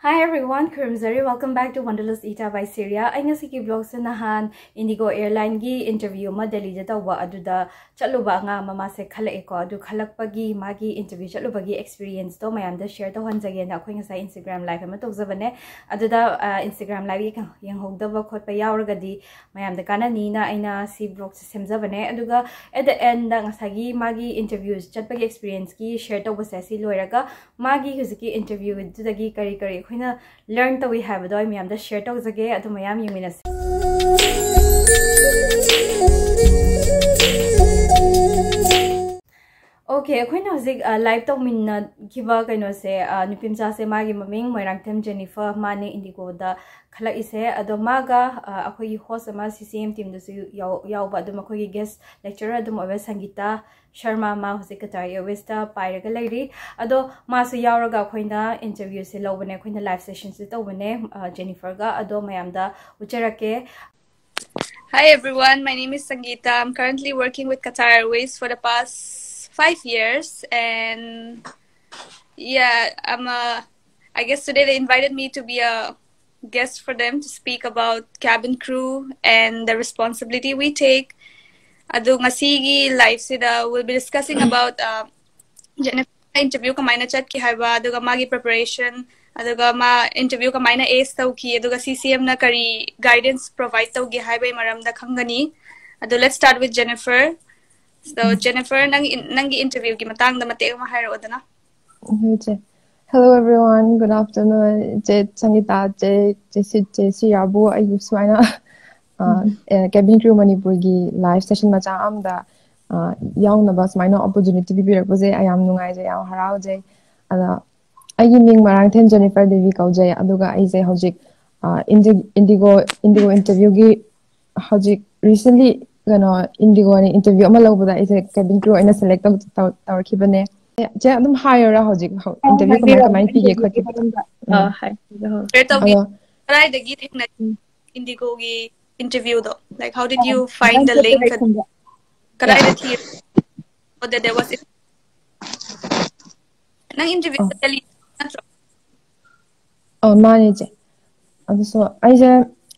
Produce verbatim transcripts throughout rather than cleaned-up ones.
Hi everyone, ꯈꯨꯔꯨꯝꯖꯔꯤ꯫ Welcome back to Wanderlust Ita by Syria. ꯑꯩ ꯉꯁꯤꯒꯤ vlogꯁꯦ ꯅꯍꯥꯟ Indigo Airlineꯒꯤ interview ꯑꯃ ꯗꯦꯜꯂꯤꯗ ꯇꯧꯕ, ꯑꯗꯨꯗ ꯆꯠꯂꯨꯕ ꯑꯉꯥꯡ ꯑꯃ ꯃꯥꯁꯦ ꯈꯜꯂꯛꯑꯦꯀꯣ꯫ ꯑꯗꯨ ꯈꯜꯂꯛꯄꯒꯤ ꯃꯥꯒꯤ interview ꯆꯠꯂꯨꯕꯒꯤ experienceꯇꯣ ꯃꯌꯥꯝꯗ share ꯇꯧꯍꯟꯖꯒꯦꯅ ꯑꯩꯈꯣꯏ ꯉꯁꯥꯏ Instagram live ꯑꯃ ꯇꯧꯖꯕꯅꯦ꯫ ꯑꯗꯨꯗ ꯑ, Instagram live ꯌꯦꯡ- ꯌꯦꯡꯍꯧꯗꯕ ꯈꯣꯠꯄ ꯌꯥꯎꯔꯒꯗꯤ ꯃꯌꯥꯝꯗ ꯀꯥꯟꯅꯅꯤꯅ ꯑꯩꯅ ꯁꯤ vlogꯁꯦ ꯁꯦꯝꯖꯕꯅꯦ꯫ ꯑꯗꯨꯒ at the endꯗ ꯉꯁꯥꯏꯒꯤ ꯃꯥꯒꯤ interview ꯆꯠꯄꯒꯤ experienceꯀꯤ share ꯇꯧꯕꯁꯦ ꯁꯤ ꯂꯣꯏꯔꯒ ꯃꯥꯒꯤ ꯍꯧꯖꯤꯛꯀꯤ interviewꯗꯨꯗꯒꯤ ꯀꯔꯤ ꯀꯔꯤ ꯑꯩꯈꯣꯏꯅ learn ꯇꯧꯏ ꯍꯥꯏꯕꯗꯣ ꯑꯩ ꯃꯌꯥꯝꯗ share ꯇꯧꯖꯒꯦ꯫ ꯑꯗꯨ ꯃꯌꯥꯝ ꯌꯦꯡꯃꯤꯟꯅꯁꯦ꯫ Okay, ꯑꯩꯈꯣꯏꯅ ꯍꯧꯖꯤꯛ live ꯇꯧꯃꯤꯟꯅꯈꯤꯕ ꯀꯩꯅꯣꯁꯦ, ꯅꯨꯄꯤ ꯃꯆꯥꯁꯦ, ꯃꯥꯒꯤ ꯃꯃꯤꯡ ꯃꯣꯏꯔꯥꯡꯊꯦꯝ ꯖꯦꯅꯤꯐꯔ, ꯃꯥꯅꯦ Indigoꯗ ꯈꯜꯂꯛꯏꯁꯦ꯫ ꯑꯗꯣ ꯃꯥꯒ ꯑꯩꯈꯣꯏꯒꯤ host ꯑꯃ C C M teamꯗꯁꯨ ꯌꯥꯎꯕ, ꯑꯗꯨꯝ ꯑꯩꯈꯣꯏꯒꯤ guest lecturer ꯑꯗꯨꯝ ꯑꯣꯏꯕ ꯁꯪꯒꯤꯇꯥ ꯁꯔꯃ, ꯃꯥ ꯍꯧꯖꯤꯛ Qatar Airwaysꯇ ꯄꯥꯏꯔꯒ ꯂꯩꯔꯤ꯫ ꯑꯗꯣ ꯃꯥꯁꯨ ꯌꯥꯎꯔꯒ ꯑꯩꯈꯣꯏꯅ interviewꯁꯦ ꯂꯧꯕꯅꯦ ꯑꯩꯈꯣꯏꯅ, live sessionꯁꯦ ꯇꯧꯕꯅꯦ ꯖꯦꯅꯤꯐꯔꯒ꯫ ꯑꯗꯣ ꯃꯌꯥꯝꯗ ꯎꯠꯆꯔꯛꯀꯦ꯫ Hi everyone, my name is Sangeeta. I'm currently working with Qatar Airways for the past five years, and yeah, I'm a. I guess today they invited me to be a guest for them to speak about cabin crew and the responsibility we take. ꯑꯗꯣ ꯉꯁꯤꯒꯤ liveꯁꯤꯗ we'll be discussing about uh, Jennifer interview ꯀꯃꯥꯏꯅ ꯆꯠꯈꯤ ꯍꯥꯏꯕ, ꯑꯗꯨꯒ ꯃꯥꯒꯤ preparation, ꯑꯗꯨꯒ ꯃꯥ interview ꯀꯃꯥꯏꯅ ace ꯇꯧꯈꯤ, ꯑꯗꯨꯒ C C Mꯅ ꯀꯔꯤ guidance provide ꯇꯧꯒꯦ ꯍꯥꯏꯕꯒꯤ ꯃꯔꯝꯗ ꯈꯪꯒꯅꯤ꯫ ꯑꯗꯣ let's start with Jennifer. So Jennifer, ꯅꯪ ꯅꯪꯒꯤ interviewꯒꯤ ꯃꯇꯥꯡꯗ ꯃꯇꯦꯛ ꯑꯃ ꯍꯥꯏꯔꯛꯑꯣꯗꯅ꯫ ꯍꯣꯏ ꯏꯆꯦ꯫ Hello everyone, good afternoon. ꯏꯆꯦ ꯁꯪꯒꯤꯇꯥ, ꯆꯦ ꯆꯦ ꯁꯤ ꯆꯦ ꯁꯤꯔꯥꯕꯨ ꯑꯩꯕꯨ ꯁꯨꯃꯥꯏꯅ cabin crew ꯃꯅꯤꯄꯨꯔꯒꯤ live session ꯃꯆꯥ ꯑꯃꯗ ꯌꯥꯎꯅꯕ ꯁꯨꯃꯥꯏꯅ opportunity ꯄꯤꯕꯤꯔꯛꯄꯁꯦ ꯑꯩ ꯌꯥꯝ ꯅꯨꯡꯉꯥꯏꯖꯩ, ꯌꯥꯝ ꯍꯔꯥꯎꯖꯩ꯫ ꯑꯗ ꯑꯩꯒꯤ ꯃꯤꯡ ꯃꯔꯥꯡꯊꯦꯝ ꯖꯦꯅꯤꯐꯔ ꯗꯦꯕꯤ ꯀꯧꯖꯩ꯫ ꯑꯗꯨꯒ ꯑꯩꯁꯦ ꯍꯧꯖꯤꯛ Indigo Indigo interviewꯒꯤ ꯍꯧꯖꯤꯛ recently ꯀꯩꯅꯣ Indigoꯅ interview ꯑꯃ ꯂꯧꯕꯗ ꯑꯩꯁꯦ cabin crew ꯑꯣꯏꯅ select ꯇꯧꯔꯛꯈꯤꯕꯅꯦ꯫ ꯆꯦ ꯑꯗꯨꯝ ꯍꯥꯏꯔꯣꯔꯥ ꯍꯧꯖꯤꯛ interview ꯀꯃꯥꯏ ꯀꯃꯥꯏꯅ ꯄꯤꯒꯦ ꯈꯣꯠꯀꯦ? ꯀꯗꯥꯏꯗꯒꯤ ꯊꯦꯡꯅꯩ Indigoꯒꯤ interviewꯗꯣ? Like how did you find the link? ꯀꯗꯥꯏꯗ ꯊꯤ? Oh, there was. ꯅꯪ interview ꯗꯦꯜꯂꯤ ꯅꯠꯇ꯭ꯔꯣ? ꯑ, ꯃꯥꯅꯦ ꯏꯆꯦ꯫ ꯑꯗꯨꯁꯨ ꯑꯩꯁꯦ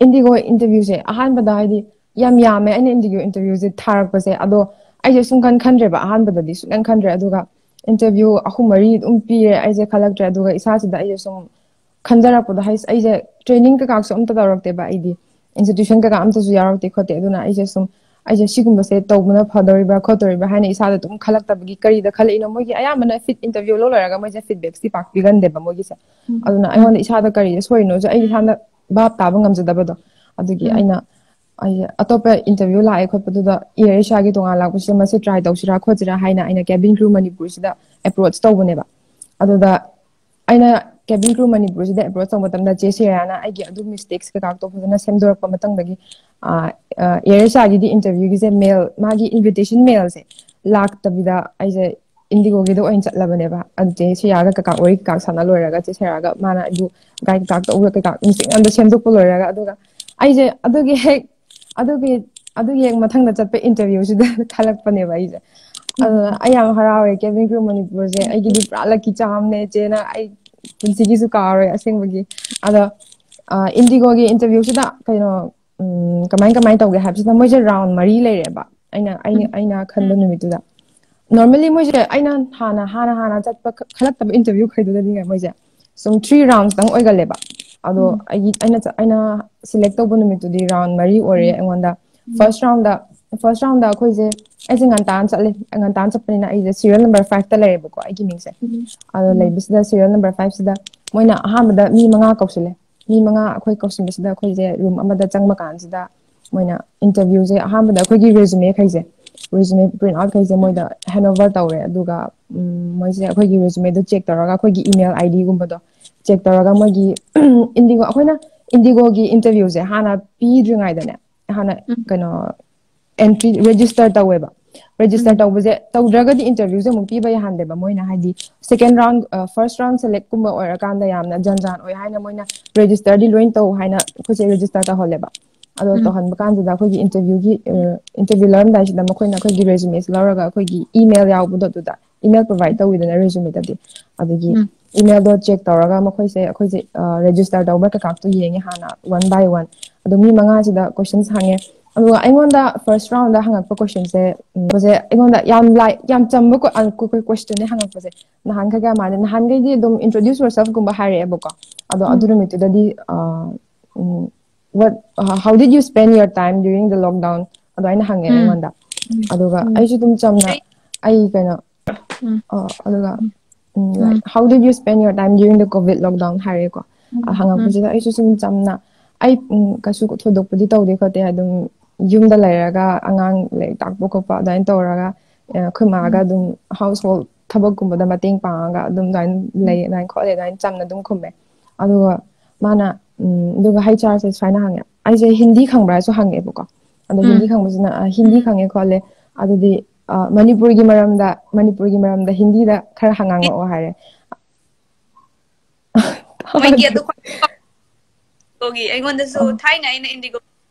ꯏꯟꯗꯤꯒꯣ ꯏꯟꯇꯔꯚꯤꯌꯨꯁꯦ ꯑꯍꯥꯟꯕꯗ, ꯍꯥꯏꯗꯤ, ꯌꯥꯝ ꯌꯥꯝꯃꯦ ꯑꯩꯅ ꯏꯟꯗꯤꯒꯣ ꯏꯟꯇꯔꯚꯤꯌꯨꯁꯦ ꯊꯥꯔꯛꯄꯁꯦ꯫ ꯑꯗꯣ ꯑꯩꯁꯦ ꯁꯨꯡꯈꯟ ꯈꯟꯗ꯭ꯔꯦꯕ, ꯑꯍꯥꯟꯕꯗꯗꯤ ꯁꯨꯡꯈꯟ ꯈꯟꯗ꯭ꯔꯦ꯫ ꯑꯗꯨꯒ ꯏꯟꯇꯔꯚꯤꯌꯨ ꯑꯍꯨꯝ ꯃꯔꯤ ꯑꯗꯨꯝ ꯄꯤꯔꯦ, ꯑꯩꯁꯦ ꯈꯜꯂꯛꯇ꯭ꯔꯦ꯫ ꯑꯗꯨꯒ ꯏꯁꯥꯁꯤꯗ ꯑꯩꯁꯦ ꯁꯨꯝ ꯈꯟꯖꯔꯛꯄꯗꯣ, ꯍꯥꯏꯁꯦ, ꯑꯩꯁꯦ ꯇ꯭ꯔꯦꯅꯤꯡ ꯀꯩꯀꯥꯁꯨ ꯑꯝꯇ ꯇꯧꯔꯛꯇꯦꯕ, ꯑꯩꯗꯤ ꯏꯟꯁꯇꯤꯇ꯭ꯌꯨꯁꯟ ꯀꯩꯀꯥ ꯑꯝꯇꯁꯨ ꯌꯥꯎꯔꯛꯇꯦ ꯈꯣꯠꯇꯦ꯫ ꯑꯗꯨꯅ ꯑꯩꯁꯦ ꯁꯨꯝ, ꯑꯩꯁꯦ ꯁꯤꯒꯨꯝꯕꯁꯦ ꯇꯧꯕꯅ ꯐꯗꯣꯔꯤꯕ꯭ꯔꯥ ꯈꯣꯠꯇꯣꯔꯤꯕ꯭ꯔꯥ ꯍꯥꯏꯅ ꯏꯁꯥꯗ ꯑꯗꯨꯝ ꯈꯜꯂꯛꯇꯕꯒꯤ, ꯀꯔꯤꯗ ꯈꯜꯂꯛꯏꯅꯣ, ꯃꯣꯏꯒꯤ ꯑꯌꯥꯝꯕꯅ ꯐꯤꯠ ꯏꯟꯇꯔꯚꯤꯌꯨ ꯂꯣꯏꯔꯒ ꯃꯣꯏꯁꯦ ꯐꯤꯗꯕꯦꯛꯁꯇꯤ ꯄꯥꯛ ꯄꯤꯒꯟꯗꯦꯕ ꯃꯣꯏꯒꯤꯁꯦ꯫ ꯑꯗꯨꯅ ꯑꯩꯉꯣꯟꯗ ꯏꯁꯥꯗ ꯀꯔꯤꯗ ꯁꯣꯏꯔꯤꯅꯣꯁꯨ ꯑꯩ ꯏꯁꯥꯅ ꯚꯥꯞ ꯇꯥꯕ ꯉꯝꯖꯗꯕꯗꯣ꯫ ꯑꯗꯨꯒꯤ ꯑꯩꯅ, ꯑꯩꯁꯦ ꯑꯇꯣꯞꯄ ꯏꯟꯇꯔꯚꯤꯌꯨ ꯂꯥꯛꯑꯦ ꯈꯣꯠꯄꯗꯨꯗ, ꯑꯦꯌꯔ ꯑꯦꯁꯤꯌꯥꯒꯤ ꯇꯣꯉꯥꯟ ꯂꯥꯛꯄꯁꯤꯗ ꯃꯁꯤ ꯇ꯭ꯔꯥꯏ ꯇꯧꯁꯤꯔꯥ ꯈꯣꯠꯁꯤꯔꯥ ꯍꯥꯏꯅ ꯑꯩꯅ ꯀꯦꯕꯤꯟ ꯀ꯭ꯔꯨ ꯃꯅꯤꯄꯨꯔꯁꯤꯗ ꯑꯦꯄ꯭ꯔꯣꯆ ꯇꯧꯕꯅꯦꯕ꯫ ꯑꯗꯨꯗ ꯑꯩꯅ ꯀꯦꯕꯤꯟ ꯀ꯭ꯔꯨ ꯃꯅꯤꯄꯨꯔꯁꯤꯗ ꯑꯦꯄ꯭ꯔꯣꯆ ꯇꯧꯕ ꯃꯇꯝꯗ ꯆꯦ ꯁꯤꯔꯥꯅ ꯑꯩꯒꯤ ꯑꯗꯨ ꯃꯤꯁꯇꯦꯛꯁ ꯀꯩꯀꯥꯗꯣ ꯐꯖꯅ ꯁꯦꯝꯗꯣꯔꯛꯄ ꯃꯇꯥꯡꯗꯒꯤ, ꯑꯦꯌꯔ ꯑꯦꯁꯤꯌꯥꯒꯤꯗꯤ ꯏꯟꯇꯔꯚꯤꯌꯨꯒꯤꯁꯦ ꯃꯦꯜ, ꯃꯥꯒꯤ ꯏꯟꯚꯤꯇꯦꯁꯟ ꯃꯦꯜꯁꯦ ꯂꯥꯛꯇꯕꯤꯗ ꯑꯩꯁꯦ ꯏꯟꯗꯤꯒꯣꯒꯤꯗ ꯑꯣꯏꯅ ꯆꯠꯂꯕꯅꯦꯕ꯫ ꯑꯗꯨ ꯆꯦ ꯁꯤꯔꯥꯒ ꯀꯀꯥ ꯋꯥꯔꯤ ꯀꯩꯀꯥ ꯁꯥꯟꯅ ꯂꯣꯏꯔꯒ, ꯆꯦ ꯁꯤꯔꯥꯒ ꯃꯥꯅ ꯑꯩꯕꯨ ꯒꯥꯏꯗ ꯀꯩꯀꯥ ꯇꯧꯕ ꯀꯩꯀꯥ ꯃꯤꯁꯇꯦꯛ ꯃꯌꯥꯝꯗꯣ ꯁꯦꯝꯗꯣꯛꯄ ꯂꯣꯏꯔꯒ, ꯑꯗꯨꯒ ꯑꯩꯁꯦ ꯑꯗꯨꯒꯤ ꯍꯦꯛ, ꯑꯗꯨꯒꯤ, ꯑꯗꯨꯒꯤ ꯍꯦꯛ ꯃꯊꯪꯗ ꯆꯠꯄ ꯏꯟꯇꯔꯚꯤꯌꯨꯁꯤꯗ ꯈꯜꯂꯛꯄꯅꯦꯕ ꯑꯩꯁꯦ꯫ ꯑꯗꯨꯅ ꯑꯩ ꯌꯥꯝ ꯍꯔꯥꯎꯋꯦ, ꯀꯦꯕꯤꯟ ꯀ꯭ꯔꯨ ꯃꯅꯤꯄꯨꯔꯁꯦ ꯑꯩꯒꯤꯗꯤ ꯄꯨꯔꯥ ꯂꯛꯀꯤ ꯆꯥꯝꯅꯦ ꯆꯦꯅ, ꯑꯩ ꯄꯨꯟꯁꯤꯒꯤꯁꯨ ꯀꯥꯎꯔꯣꯏ ꯑꯁꯦꯡꯕꯒꯤ꯫ ꯑꯗꯣ, ꯑ, ꯏꯟꯗꯤꯒꯣꯒꯤ ꯏꯟꯇꯔꯚꯤꯌꯨꯁꯤꯗ ꯀꯩꯅꯣ, ꯎꯝ, ꯀꯃꯥꯏ ꯀꯃꯥꯏꯅ ꯇꯧꯒꯦ ꯍꯥꯏꯕꯁꯤꯗ, ꯃꯣꯏꯁꯦ ꯔꯥꯎꯟ ꯃꯔꯤ ꯂꯩꯔꯦꯕ꯫ ꯑꯩꯅ, ꯑꯩꯅ, ꯑꯩꯅ ꯈꯟꯕ ꯅꯨꯃꯤꯠꯇꯨꯗ, ꯅꯣꯔꯃꯦꯜꯂꯤ ꯃꯣꯏꯁꯦ, ꯑꯩꯅ ꯍꯥꯟꯅ, ꯍꯥꯟꯅ, ꯍꯥꯟꯅ ꯆꯠꯄ ꯈ-, ꯈꯜꯂꯛꯇꯕ ꯏꯟꯇꯔꯚꯤꯌꯨ ꯈꯩꯗꯨꯗꯗꯤꯅꯦ, ꯃꯣꯏꯁꯦ ꯁꯨꯝ ꯊ꯭ꯔꯤ ꯔꯥꯎꯟꯁꯇꯪ ꯑꯣꯏꯒꯜꯂꯦꯕ꯫ ꯑꯗꯣ ꯑꯩꯒꯤ, ꯑꯩꯅ ꯆ-, ꯑꯩꯅ ꯁꯦꯂꯦꯛ ꯇꯧꯕ ꯅꯨꯃꯤꯠꯇꯨꯗꯤ ꯔꯥꯎꯟ ꯃꯔꯤ ꯑꯣꯏꯔꯦ ꯑꯩꯉꯣꯟꯗ꯫ ꯐꯥꯔꯁ ꯔꯥꯎꯟꯗ, ꯐꯥꯔꯁ ꯔꯥꯎꯟꯗ ꯑꯩꯈꯣꯏꯁꯦ, ꯑꯩꯁꯦ ꯉꯟꯇꯥꯅ ꯆꯠꯂꯦ꯫ ꯉꯟꯇꯥꯅ ꯆꯠꯄꯅꯤꯅ ꯑꯩꯁꯦ ꯁꯤꯔꯤꯌꯦꯜ ꯅꯝꯕꯔ ꯐꯥꯏꯚꯇ ꯂꯩꯔꯦꯕꯀꯣ, ꯑꯩꯒꯤ ꯃꯤꯡꯁꯦ꯫ ꯑꯗꯣ ꯂꯩꯕꯁꯤꯗ, ꯁꯤꯔꯤꯌꯦꯜ ꯅꯝꯕꯔ ꯐꯥꯏꯚꯁꯤꯗ ꯃꯣꯏꯅ ꯑꯍꯥꯟꯕꯗ ꯃꯤ ꯃꯉꯥ ꯀꯧꯁꯤꯜꯂꯦ꯫ ꯃꯤ ꯃꯉꯥ ꯑꯩꯈꯣꯏ ꯀꯧꯁꯤꯟꯕꯁꯤꯗ, ꯑꯩꯈꯣꯏꯁꯦ ꯔꯨꯝ ꯑꯃꯗ ꯆꯪꯕ ꯀꯥꯟꯁꯤꯗ, ꯃꯣꯏꯅ ꯏꯟꯇꯔꯚꯤꯌꯨꯁꯦ ꯑꯍꯥꯟꯕꯗ ꯑꯩꯈꯣꯏꯒꯤ ꯔꯦꯖꯨꯃꯦ ꯈꯩꯁꯦ, ꯔꯦꯖꯨꯃꯦ ꯄ꯭ꯔꯤꯟꯠ ꯑꯥꯎꯠ ꯈꯩꯁꯦ ꯃꯣꯏꯗ ꯍꯦꯟ ꯑꯣꯚꯔ ꯇꯧꯔꯦ꯫ ꯑꯗꯨꯒ, ꯎꯝ, ꯃꯣꯏꯁꯦ ꯑꯩꯈꯣꯏꯒꯤ ꯔꯦꯖꯨꯃꯦꯗꯣ ꯆꯦꯛ ꯇꯧꯔꯒ, ꯑꯩꯈꯣꯏꯒꯤ ꯏꯃꯦꯜ ꯑꯥꯏ ꯗꯤꯒꯨꯝꯕꯗꯣ ꯆꯦꯛ ꯇꯧꯔꯒ, ꯃꯣꯏꯒꯤ ꯏꯟꯗꯤꯒꯣ, ꯑꯩꯈꯣꯏꯅ ꯏꯟꯗꯤꯒꯣꯒꯤ ꯏꯟꯇꯔꯚꯤꯌꯨꯁꯦ ꯍꯥꯟꯅ ꯄꯤꯗ꯭ꯔꯤꯉꯩꯗꯅꯦ, ꯍꯥꯟꯅ ꯀꯩꯅꯣ, ꯑꯦꯟꯇ꯭ꯔꯤ, ꯔꯦꯖꯤꯁꯇꯔ ꯇꯧꯋꯦꯕ꯫ ꯔꯦꯖꯤꯁꯇꯔ ꯇꯧꯕꯁꯦ ꯇꯧꯗ꯭ꯔꯒꯗꯤ ꯏꯟꯇꯔꯚꯤꯌꯨꯁꯦ ꯑꯃꯨꯛ ꯄꯤꯕ ꯌꯥꯍꯟꯗꯦꯕ ꯃꯣꯏꯅ, ꯍꯥꯏꯗꯤ ꯁꯦꯀꯦꯟ ꯔꯥꯎꯟ, ꯐꯥꯔꯁ ꯔꯥꯎꯟ ꯁꯦꯂꯦꯛꯀꯨꯝꯕ ꯑꯣꯏꯔꯀꯥꯟꯗ ꯌꯥꯝꯅ ꯖꯟ ꯖꯥꯟ ꯑꯣꯏ ꯍꯥꯏꯅ ꯃꯣꯏꯅ ꯔꯦꯖꯤꯁꯇꯔꯗꯤ ꯂꯣꯏ ꯇꯧ ꯍꯥꯏꯅ ꯑꯩꯈꯣꯏꯁꯦ ꯔꯦꯖꯤꯁꯇꯔ ꯇꯧꯍꯜꯂꯦꯕ꯫ ꯑꯗꯣ ꯇꯧꯍꯟꯕ ꯀꯥꯟꯁꯤꯗ ꯑꯩꯈꯣꯏꯒꯤ ꯏꯟꯇꯔꯚꯤꯌꯨꯒꯤ, ꯏꯟꯇꯔꯚꯤꯌꯨ ꯂꯧꯔꯝꯗꯥꯏꯁꯤꯗ ꯃꯈꯣꯏꯅ ꯑꯩꯈꯣꯏꯒꯤ ꯔꯦꯖꯨꯃꯦꯁꯦ ꯂꯧꯔꯒ, ꯑꯩꯈꯣꯏꯒꯤ ꯏꯃꯦꯜ ꯌꯥꯎꯕꯗꯣ ꯑꯗꯨꯗ email provide ꯇꯧꯋꯤꯗꯅ resume ꯗꯗꯤ꯫ ꯑꯗꯒꯤ email ꯗꯣ check ꯇꯧꯔꯒ ꯃꯈꯣꯏꯁꯦ ꯑꯩꯈꯣꯏꯁꯦ register ꯇꯧꯕ꯭ꯔꯥ ꯀꯩꯀꯥꯇꯣ ꯌꯦꯡꯉꯦ ꯍꯥꯟꯅ one by one꯫ ꯑꯗꯣ ꯃꯤ ꯃꯉꯥꯁꯤꯗ questions ꯍꯪꯉꯦ꯫ ꯑꯗꯨꯒ ꯑꯩꯉꯣꯟꯗ first round ꯗ ꯍꯪꯉꯛꯄ question ꯁꯦ, ꯎꯝ, ꯁꯦ ꯑꯩꯉꯣꯟꯗ ꯌꯥꯝ ꯂꯥꯏ, ꯌꯥꯝ ꯆꯝꯕ ꯀꯣ-, ꯑ, ꯀꯣ-, ꯀꯣ-, question ꯅꯦ ꯍꯪꯉꯛꯄꯁꯦ꯫ ꯅꯍꯥꯟꯈꯩꯒ ꯃꯥꯟꯅ, ꯅꯍꯥꯟꯈꯩꯗꯤ ꯑꯗꯨꯝ introduce yourself ꯒꯨꯝꯕ ꯍꯥꯏꯔꯛꯑꯦꯕꯀꯣ꯫ ꯑꯗꯣ ꯑꯗꯨ ꯅꯨꯃꯤꯠꯇꯨꯗꯗꯤ, ꯑ, ꯎꯝ, what, uh, how did you spend your time during the lockdown? ꯑꯗꯨꯃꯥꯏꯅ ꯍꯪꯉꯦ ꯑꯩꯉꯣꯟꯗ꯫ ꯑꯗꯨꯒ ꯑꯩꯁꯨ ꯑꯗꯨꯝ ꯆꯝꯅ, ꯑꯩ ꯀꯩꯅꯣ, ꯑ, ꯑꯗꯨꯒ, ꯎꯝ, like, "How did you spend your time during the COVID lockdown?" ꯍꯥꯏꯔꯦꯀꯣ꯫ ꯑ, ꯍꯪꯉꯛꯄꯁꯤꯗ ꯑꯩꯁꯨ ꯁꯨꯝ ꯆꯝꯅ, ꯑꯩ, ꯎꯝ, ꯀꯩꯁꯨ ꯊꯣꯏꯗꯣꯛꯄꯗꯤ ꯇꯧꯗꯦ ꯈꯣꯠꯇꯦ, ꯑꯗꯨꯝ ꯌꯨꯝꯗ ꯂꯩꯔꯒ ꯑꯉꯥꯡ ꯂꯥꯏꯔꯤꯛ ꯇꯥꯛꯄ ꯈꯣꯠꯄ ꯑꯗꯨꯃꯥꯏꯅ ꯇꯧꯔꯒ, ꯑ, ꯑꯩꯈꯣꯏ ꯃꯥꯒ ꯑꯗꯨꯝ household ꯊꯕꯛꯀꯨꯝꯕꯗ ꯃꯇꯦꯡ ꯄꯥꯡꯉꯒ ꯑꯗꯨꯝ ꯑꯗꯨꯃꯥꯏꯅ ꯂꯩ, ꯑꯗꯨꯃꯥꯏꯅ ꯈꯣꯠꯂꯦ, ꯑꯗꯨꯃꯥꯏꯅ ꯆꯝꯅ ꯑꯗꯨꯝ ꯈꯨꯝꯃꯦ꯫ ꯑꯗꯨꯒ ꯃꯥꯅ, ꯎꯝ, ꯑꯗꯨꯒ H R ꯁꯦ ꯁꯨꯃꯥꯏꯅ ꯍꯪꯉꯦ, ꯑꯩꯁꯦ ꯍꯤꯟꯗꯤ ꯈꯪꯕ꯭ꯔꯥꯁꯨ ꯍꯪꯉꯦꯕꯀꯣ꯫ ꯑꯗꯣ ꯍꯤꯟꯗꯤ ꯈꯪꯕꯁꯤꯅ, "ꯑ, ꯍꯤꯟꯗꯤ ꯈꯪꯉꯦ ꯈꯣꯠꯂꯦ, ꯑꯗꯨꯗꯤ, ꯑ, ꯃꯅꯤꯄꯨꯔꯒꯤ ꯃꯔꯝꯗ, ꯃꯅꯤꯄꯨꯔꯒꯤ ꯃꯔꯝꯗ ꯍꯤꯟꯗꯤꯗ ꯈꯔ ꯉꯥꯡꯉꯛꯑꯣ" ꯍꯥꯏꯔꯦ꯫ ꯃꯣꯏꯒꯤ ꯑꯗꯨ ꯈꯣꯏꯒꯤ ꯑꯩꯉꯣꯟꯗꯁꯨ ꯑꯥ꯫ ꯊꯥꯏꯅ ꯑꯩꯅ IndiGo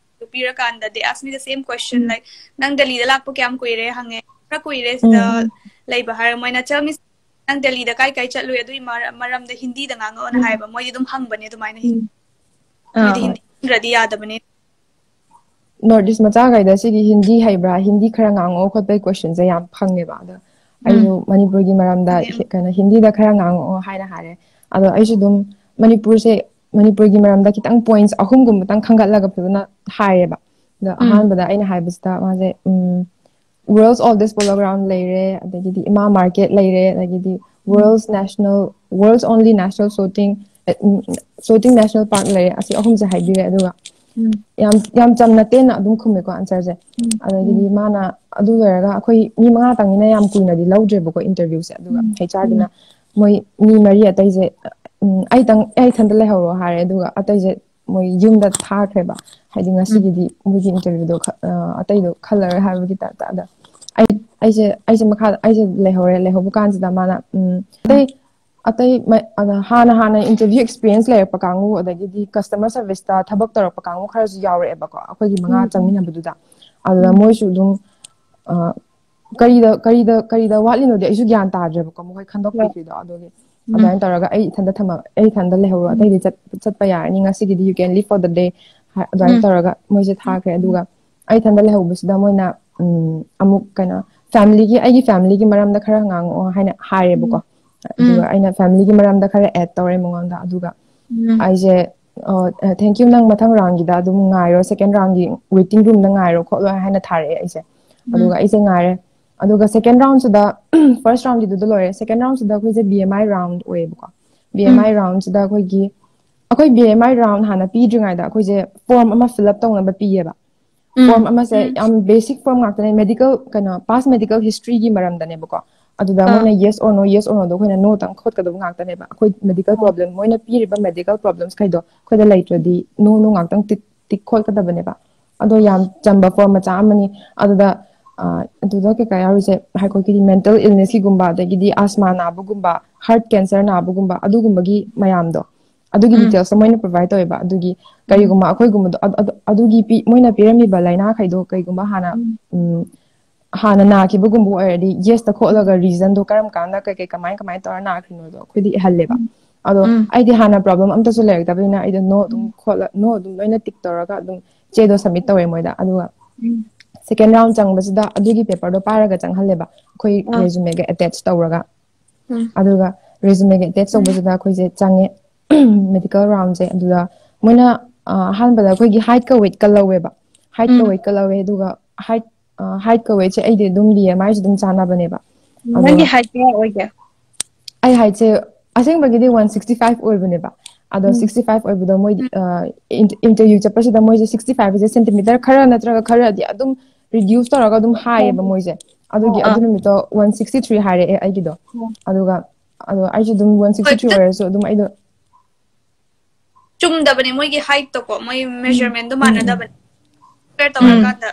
ꯄꯤꯔꯀꯥꯟꯗ they ask me the same question, um. Like, "ꯅꯪ ꯗꯦꯜꯂꯤꯗ ꯂꯥꯛꯄ ꯀꯌꯥꯝ ꯀꯨꯏꯔꯦ?" ꯍꯪꯉꯦ꯫ "ꯈꯔ ꯀꯨꯏꯔꯦ ꯁꯤꯗ ꯎꯝ, ꯎꯝ꯫ ꯂꯩꯕ" ꯍꯥꯏꯔ ꯃꯣꯏꯅ, "Tell me, ꯅꯪ ꯗꯦꯜꯂꯤꯗ ꯀꯥꯏ ꯀꯥꯏ ꯆꯠꯂꯨꯏ? ꯑꯗꯨꯒꯤ ꯃꯔ-, ꯃꯔꯝꯗ ꯍꯤꯟꯗꯤꯗ ꯉꯥꯡꯉꯛꯑꯣꯅ" ꯎꯝ꯫ ꯍꯥꯏꯕ꯫ ꯃꯣꯏꯗꯤ ꯑꯗꯨꯝ ꯍꯪꯕꯅꯦ ꯑꯗꯨꯃꯥꯏꯅ ꯍꯤꯟꯗꯤ꯫ ꯎꯝ꯫ ꯑꯥ, ꯃꯣꯏꯗꯤ ꯍꯣꯏ꯫ ꯍꯤꯟꯗꯤ ꯈꯪꯗ꯭ꯔꯗꯤ ꯌꯥꯗꯕꯅꯦ꯫ North East ꯃꯆꯥꯈꯩꯗ ꯁꯤꯒꯤ ꯍꯤꯟꯗꯤ ꯍꯩꯕ꯭ꯔꯥ, ꯍꯤꯟꯗꯤ ꯈꯔ ꯉꯥꯡꯉꯛꯑꯣ ꯈꯣꯠꯄꯒꯤ question ꯁꯦ ꯌꯥꯝ ꯐꯪꯉꯦꯕ꯫ ꯑꯗ ꯎꯝ꯫ ꯑꯩꯁꯨ ꯃꯅꯤꯄꯨꯔꯒꯤ ꯃꯔꯝꯗ ꯍꯣꯏ꯫ ꯍꯤ-, ꯀꯩꯅꯣ, ꯍꯤꯟꯗꯤꯗ ꯈꯔ ꯉꯥꯡꯉꯛꯑꯣ ꯍꯥꯏꯅ ꯍꯥꯏꯔꯦ꯫ ꯑꯗꯣ ꯑꯩꯁꯨ ꯑꯗꯨꯝ ꯃꯅꯤꯄꯨꯔꯁꯦ, ꯃꯅꯤꯄꯨꯔꯒꯤ ꯃꯔꯝꯗ ꯈꯤꯇꯪ points ꯑꯍꯨꯝꯒꯨꯝꯕꯇꯪ ꯈꯟꯒꯠꯂꯒ ꯐꯖꯅ ꯍꯥꯏꯔꯦꯕ꯫ ꯑꯗꯣ ꯎꯝ꯫ ꯑꯍꯥꯟꯕꯗ ꯑꯩꯅ ꯍꯥꯏꯕꯁꯤꯗ ꯃꯥꯁꯦ, ꯎꯝ, World's Oldest Polo Ground ꯂꯩꯔꯦ, ꯑꯗꯒꯤꯗꯤ ꯏꯃꯥ Market ꯂꯩꯔꯦ, ꯑꯗꯒꯤꯗꯤ ꯎꯝ꯫ World's National, World's Only National Shooting, ꯑꯦ, ꯎꯝ, Shooting National Park ꯂꯩꯔꯦ꯫ ꯑꯁꯤ ꯑꯍꯨꯝꯁꯦ ꯍꯥꯏꯕꯤꯔꯦ꯫ ꯑꯗꯨꯒ ꯎꯝ꯫ ꯌꯥꯝ, ꯌꯥꯝ ꯆꯝꯅ ꯇꯦꯟꯅ ꯑꯗꯨꯝ ꯈꯨꯝꯃꯦꯀꯣ answer ꯁꯦ꯫ ꯎꯝ꯫ ꯑꯗꯒꯤꯗꯤ ꯎꯝ꯫ ꯃꯥꯅ ꯑꯗꯨ ꯂꯣꯏꯔꯒ ꯑꯩꯈꯣꯏ ꯃꯤ ꯃꯉꯥꯇꯪꯅꯤꯅ ꯌꯥꯝ ꯀꯨꯏꯅꯗꯤ ꯂꯧꯗ꯭ꯔꯦꯕꯀꯣ interview ꯁꯦ꯫ ꯑꯗꯨꯒ ꯎꯝ꯫ H R ꯗꯨꯅ ꯎꯝ꯫ ꯃꯣꯏ ꯃꯤ ꯃꯔꯤ ꯑꯇꯩꯁꯦ, ꯎꯝ, ꯑꯩꯇꯪ, ꯑꯩ ꯏꯊꯟꯇ ꯂꯩꯍꯧꯔꯣ ꯍꯥꯏꯔꯦ꯫ ꯑꯗꯨꯒ ꯑꯇꯩꯁꯦ ꯃꯣꯏ ꯌꯨꯝꯗ ꯊꯥꯈ꯭ꯔꯦꯕ꯫ ꯍꯥꯏꯗꯤ ꯎꯝ꯫ ꯉꯁꯤꯒꯤꯗꯤ ꯃꯣꯏꯒꯤ interview ꯗꯣ ꯈ-, ꯑ, ꯑꯇꯩꯗꯣ ꯈꯜꯂꯔꯣꯏ ꯍꯥꯏꯕꯒꯤ type ꯇ꯫ ꯑꯗ ꯑꯩ, ꯑꯩꯁꯦ, ꯑꯩꯁꯦ ꯃꯈꯥ, ꯑꯩꯁꯦ ꯂꯩꯍꯧꯔꯦ꯫ ꯂꯩꯍꯧꯕ ꯀꯥꯟꯁꯤꯗ ꯃꯥꯅ, ꯎꯝ, ꯎꯝ꯫ ꯑꯇꯩ, ꯑꯇꯩ ꯃ-, ꯑꯗ ꯍꯥꯟꯅ, ꯍꯥꯟꯅ interview experience ꯂꯩꯔꯛꯄ ꯀꯥꯡꯕꯨ, ꯑꯗꯒꯤꯗꯤ customer service ꯇ ꯊꯕꯛ ꯇꯧꯔꯛꯄ ꯀꯥꯡꯕꯨ ꯈꯔꯁꯨ ꯌꯥꯎꯔꯛꯑꯦꯕꯀꯣ, ꯑꯩꯈꯣꯏꯒꯤ ꯃꯉꯥ ꯎꯝ, ꯎꯝ꯫ ꯆꯪꯃꯤꯟꯅꯕꯗꯨꯗ꯫ ꯑꯗꯨꯗ ꯎꯝ꯫ ꯃꯣꯏꯁꯨ ꯑꯗꯨꯝ, ꯑ, ꯀꯔꯤꯗ ꯀꯔꯤꯗ ꯀꯔꯤꯗ ꯋꯥꯠꯂꯤꯅꯣꯗꯤ ꯑꯩꯁꯨ ꯒ꯭ꯌꯥꯟ ꯇꯥꯗ꯭ꯔꯦꯕꯀꯣ, ꯃꯈꯣꯏ ꯈꯟꯗꯣꯛꯄꯤꯈ꯭ꯔꯤꯗꯣ꯫ ꯑꯗꯨꯒꯤ ꯑꯗꯨꯃꯥꯏꯅ ꯇꯧꯔꯒ ꯑꯩ ꯏꯊꯟꯗ ꯊꯝꯃ ꯑꯩ ꯏꯊꯟꯗ ꯂꯩꯍꯧꯔꯣ, ꯑꯇꯩꯗꯤ ꯆꯠ- ꯆꯠꯄ ꯌꯥꯔꯅꯤ ꯉꯁꯤꯒꯤꯗꯤ, you can leave for the day, ꯍꯥꯏ- ꯑꯗꯨꯃꯥꯏꯅ ꯇꯧꯔꯒ ꯃꯣꯏꯁꯦ ꯊꯥꯈ꯭ꯔꯦ꯫ ꯑꯗꯨꯒ ꯑꯩ ꯏꯊꯟꯗ ꯂꯩꯍꯧꯕꯁꯤꯗ ꯃꯣꯏꯅ ꯎꯝ, ꯑꯃꯨꯛ ꯀꯩꯅꯣ, ꯐꯦꯃꯤꯂꯤꯒꯤ ꯑꯩꯒꯤ ꯐꯦꯃꯤꯂꯤꯒꯤ ꯃꯔꯝꯗ ꯈꯔ ꯉꯥꯡꯉꯛꯑꯣ ꯍꯥꯏꯅ ꯍꯥꯏꯔꯦꯕꯀꯣ꯫ ꯑꯗꯨꯒ ꯑꯩꯅ ꯐꯦꯃꯤꯂꯤꯒꯤ ꯃꯔꯝꯗ ꯈꯔ ꯑꯦꯗ ꯇꯧꯔꯦ ꯃꯉꯣꯟꯗ꯫ ꯑꯗꯨꯒ ꯑꯩꯁꯦ, "ꯊꯦꯡꯀ꯭ꯌꯨ, ꯅꯪ ꯃꯊꯪ ꯔꯥꯎꯟꯒꯤꯗ ꯑꯗꯨꯝ ꯉꯥꯏꯔꯣ, ꯁꯦꯀꯦꯟ ꯔꯥꯎꯟꯒꯤ ꯋꯦꯇꯤꯡ ꯔꯨꯝꯗ ꯉꯥꯏꯔꯣ ꯈꯣꯠꯂꯣ" ꯍꯥꯏꯅ ꯊꯥꯔꯛꯑꯦ ꯑꯩꯁꯦ꯫ ꯑꯗꯨꯒ ꯑꯩꯁꯦ ꯉꯥꯏꯔꯦ꯫ ꯑꯗꯨꯒ ꯁꯦꯀꯦꯟ ꯔꯥꯎꯟꯁꯤꯗ, ꯐꯥꯔꯁ ꯔꯥꯎꯟꯒꯤꯗꯨꯗ ꯂꯣꯏꯔꯦ, ꯁꯦꯀꯦꯟ ꯔꯥꯎꯟꯁꯤꯗ ꯑꯩꯈꯣꯏꯁꯦ ꯕꯤ ꯑꯦꯝ ꯑꯥꯏ ꯔꯥꯎꯟ ꯑꯣꯏꯌꯦꯕꯀꯣ꯫ ꯕꯤ ꯑꯦꯝ ꯑꯥꯏ ꯔꯥꯎꯟꯁꯤꯗ ꯑꯩꯈꯣꯏꯒꯤ ꯑꯩꯈꯣꯏ ꯕꯤ ꯑꯦꯝ ꯑꯥꯏ ꯔꯥꯎꯟ ꯍꯥꯟꯅ ꯄꯤꯗ꯭ꯔꯤꯉꯩꯗ ꯑꯩꯈꯣꯏꯁꯦ ꯐꯣꯔꯝ ꯑꯃ ꯐꯤꯜ ꯑꯞ ꯇꯧꯅꯕ ꯄꯤꯌꯦꯕ꯫ ꯐꯣꯔꯝ ꯑꯃꯁꯦ ꯌꯥꯝ ꯕꯦꯁꯤꯛ ꯐꯣꯔꯝ ꯉꯥꯛꯇꯅꯦ, ꯃꯦꯗꯤꯀꯦꯜ ꯀꯩꯅꯣ, ꯄꯥꯁ ꯃꯦꯗꯤꯀꯦꯜ ꯍꯤꯁꯇ꯭ꯔꯤꯒꯤ ꯃꯔꯝꯗꯅꯦꯕꯀꯣ꯫ ꯑꯗꯨꯗ ꯃꯣꯏꯅ yes or no, yes or ꯅꯣꯗꯣ ꯑꯩꯈꯣꯏꯅ ꯅꯣ ꯇꯪ ꯈꯣꯠꯀꯗꯕ ꯉꯥꯛꯇꯅꯦꯕ꯫ ꯑꯩꯈꯣꯏ ꯃꯦꯗꯤꯀꯦꯜ ꯄ꯭ꯔꯣꯕ꯭ꯂꯦꯝ, ꯃꯣꯏꯅ ꯄꯤꯔꯤꯕ ꯃꯦꯗꯤꯀꯦꯜ ꯄ꯭ꯔꯣꯕ꯭ꯂꯦꯝꯁ ꯈꯩꯗꯣ ꯑꯩꯈꯣꯏꯗ ꯂꯩꯇ꯭ꯔꯗꯤ ꯅꯣ ꯅꯣ ꯉꯥꯛꯇꯪ ꯇꯤꯛ ꯇꯤꯛ ꯈꯣꯠꯀꯗꯕꯅꯦꯕ꯫ ꯑꯗꯣ ꯌꯥꯝ ꯆꯝꯕ ꯐꯣꯔꯝ ꯃꯆꯥ ꯑꯃꯅꯤ꯫ ꯑꯗꯨꯗ ꯑ, ꯑꯗꯨꯗ ꯀꯩꯀꯥ ꯌꯥꯎꯔꯤꯁꯦ, ꯑꯩꯈꯣꯏꯒꯤꯗꯤ ꯃꯦꯟꯇꯦꯜ ꯏꯜꯅꯦꯁꯀꯤꯒꯨꯝꯕ, ꯑꯗꯒꯤꯗꯤ ꯑꯁꯃꯥ ꯅꯥꯕꯒꯨꯝꯕ, ꯍꯥꯔꯠ ꯀꯦꯟꯁꯔ ꯅꯥꯕꯒꯨꯝꯕ, ꯑꯗꯨꯒꯨꯝꯕꯒꯤ ꯃꯌꯥꯝꯗꯣ, ꯑꯗꯨꯒꯤ ꯗꯤꯇꯦꯜꯁꯇꯣ ꯃꯣꯏꯅ ꯄ꯭ꯔꯣꯚꯥꯏꯗ ꯇꯧꯋꯦꯕ꯫ ꯑꯗꯨꯒꯤ ꯀꯔꯤꯒꯨꯝꯕ ꯑꯩꯈꯣꯏꯒꯨꯝꯕꯗꯣ ꯑꯗꯨ- ꯑꯗꯨ- ꯑꯗꯨꯒꯤ ꯄꯤ- ꯃꯣꯏꯅ ꯄꯤꯔꯝꯃꯤꯕ ꯂꯥꯏꯅꯥꯈꯩꯗꯣ ꯀꯩꯒꯨꯝꯕ ꯍꯥꯟꯅ ꯎꯝ, ꯍꯥꯟꯅ ꯅꯥꯈꯤꯕꯒꯨꯝꯕ ꯑꯣꯏꯔꯗꯤ, ꯌꯦꯁꯇ ꯈꯣꯠꯂꯒ ꯔꯤꯖꯟꯗꯣ ꯀꯔꯝ ꯀꯥꯟꯗ ꯀꯩ ꯀꯩ ꯀꯃꯥꯏ ꯀꯃꯥꯏ ꯇꯧꯔ ꯅꯥꯈ꯭ꯔꯤꯅꯣꯗꯣ ꯑꯩꯈꯣꯏꯗ ꯏꯍꯜꯂꯦꯕ꯫ ꯑꯗꯣ ꯑꯩꯗꯤ ꯍꯥꯟꯅ ꯄ꯭ꯔꯣꯕ꯭ꯂꯦꯝ ꯑꯝꯇꯁꯨ ꯂꯩꯔꯛꯇꯕꯅꯤꯅ ꯑꯩꯗꯣ ꯅꯣ ꯑꯗꯨꯝ ꯈꯣꯠꯂ ꯅꯣ ꯑꯗꯨꯝ ꯂꯣꯏꯅ ꯇꯤꯛ ꯇꯧꯔꯒ ꯑꯗꯨꯝ ꯆꯦꯗꯣ ꯁꯕꯃꯤꯠ ꯇꯧꯔꯦ ꯃꯣꯏꯗ꯫ ꯑꯗꯨꯒ ꯁꯦꯀꯦꯟ ꯔꯥꯎꯟ ꯆꯪꯕꯁꯤꯗ ꯑꯗꯨꯒꯤ ꯄꯦꯄꯔꯗꯣ ꯄꯥꯏꯔꯒ ꯆꯪꯍꯜꯂꯦꯕ, ꯑꯩꯈꯣꯏ ꯔꯦꯖꯨꯃꯦꯒ ꯑꯦꯇꯦꯆ ꯇꯧꯔꯒ꯫ ꯑꯗꯨꯒ ꯔꯦꯖꯨꯃꯦꯒ ꯑꯦꯇꯦꯆ ꯇꯧꯕꯁꯤꯗ ꯑꯩꯈꯣꯏꯁꯦ ꯆꯪꯉꯦ ꯃꯦꯗꯤꯀꯦꯜ ꯔꯥꯎꯟꯁꯦ꯫ ꯑꯗꯨꯗ ꯃꯣꯏꯅ ꯑ, ꯑꯍꯥꯟꯕꯗ ꯑꯩꯈꯣꯏꯒꯤ ꯍꯥꯏꯠꯀ ꯋꯦꯠꯀ ꯂꯧꯋꯦꯕ꯫ ꯍꯥꯏꯠꯀ ꯎꯝ ꯋꯦꯠꯀ ꯂꯧꯋꯦ꯫ ꯑꯗꯨꯒ ꯍꯥꯏꯠ ꯍꯥꯏꯠꯀ ꯋꯦꯠꯁꯦ ꯑꯩꯗꯤ ꯑꯗꯨꯝ ꯕꯤ ꯑꯦꯝ ꯑꯥꯏꯁꯨ ꯑꯗꯨꯝ ꯆꯥꯟꯅꯕꯅꯦꯕ꯫ ꯅꯪꯒꯤ ꯑꯗꯨꯒ ꯍꯥꯏꯠ ꯀꯌꯥ ꯑꯣꯏꯒꯦ? ꯑꯩ ꯍꯥꯏꯠꯁꯦ ꯑꯁꯦꯡꯕꯒꯤꯗꯤ ꯋꯥꯟ ꯁꯤꯛꯁꯇꯤ ꯐꯥꯏꯚ ꯑꯣꯏꯕꯅꯦꯕ꯫ ꯑꯗꯣ ꯎꯝ ꯁꯤꯛꯁꯇꯤ ꯐꯥꯏꯚ ꯑꯣꯏꯕꯗꯣ ꯃꯣꯏꯗꯤ ꯎꯝ ꯏꯟꯇꯔꯚꯤꯌꯨ ꯆꯠꯄꯁꯤꯗ ꯃꯣꯏꯁꯦ ꯁꯤꯛꯁꯇꯤ ꯐꯥꯏꯚꯁꯦ ꯁꯦꯟꯇꯤꯃꯤꯇꯔ ꯈꯔ ꯅꯠꯇ꯭ꯔꯒ ꯈꯔꯗꯤ ꯑꯗꯨꯝ ꯔꯤꯗ꯭ꯌꯨꯁ ꯇꯧꯔꯒ ꯑꯗꯨꯝ ꯍꯣꯏ, ꯍꯥꯏꯌꯦꯕ ꯍꯣꯏ, ꯃꯣꯏꯁꯦ꯫ ꯑꯣ ꯑꯗꯨꯒꯤ ꯑꯥ ꯑꯗꯨ ꯅꯨꯃꯤꯠꯇꯣ ꯋꯥꯟ ꯁꯤꯛꯁꯇꯤ ꯊ꯭ꯔꯤ ꯍꯥꯏꯔꯛꯑꯦ ꯑꯩꯒꯤꯗꯣ꯫ ꯑꯣ ꯑꯗꯨꯒ ꯑꯗꯣ ꯑꯩꯁꯨ ꯑꯗꯨꯝ ꯋꯥꯟ ꯍꯣꯏ, ꯁꯤꯛꯁꯇꯤ ꯊ꯭ꯔꯤ ꯑꯗꯨ ꯑꯣꯏꯔꯁꯨ ꯑꯗꯨꯝ ꯑꯩꯗꯣ ꯆꯨꯝꯗꯕꯅꯦ ꯃꯣꯏꯒꯤ ꯍꯥꯏꯠꯇꯣꯀꯣ, ꯃꯣꯏ ꯎꯝ ꯃꯦꯖꯔꯃꯦꯟꯗꯣ ꯎꯝ ꯎꯝ ꯃꯥꯟꯅꯗꯕꯅꯦ꯫ ꯀꯝꯄꯤꯌꯔ ꯎꯝ ꯇꯧꯔꯀꯥꯟꯗ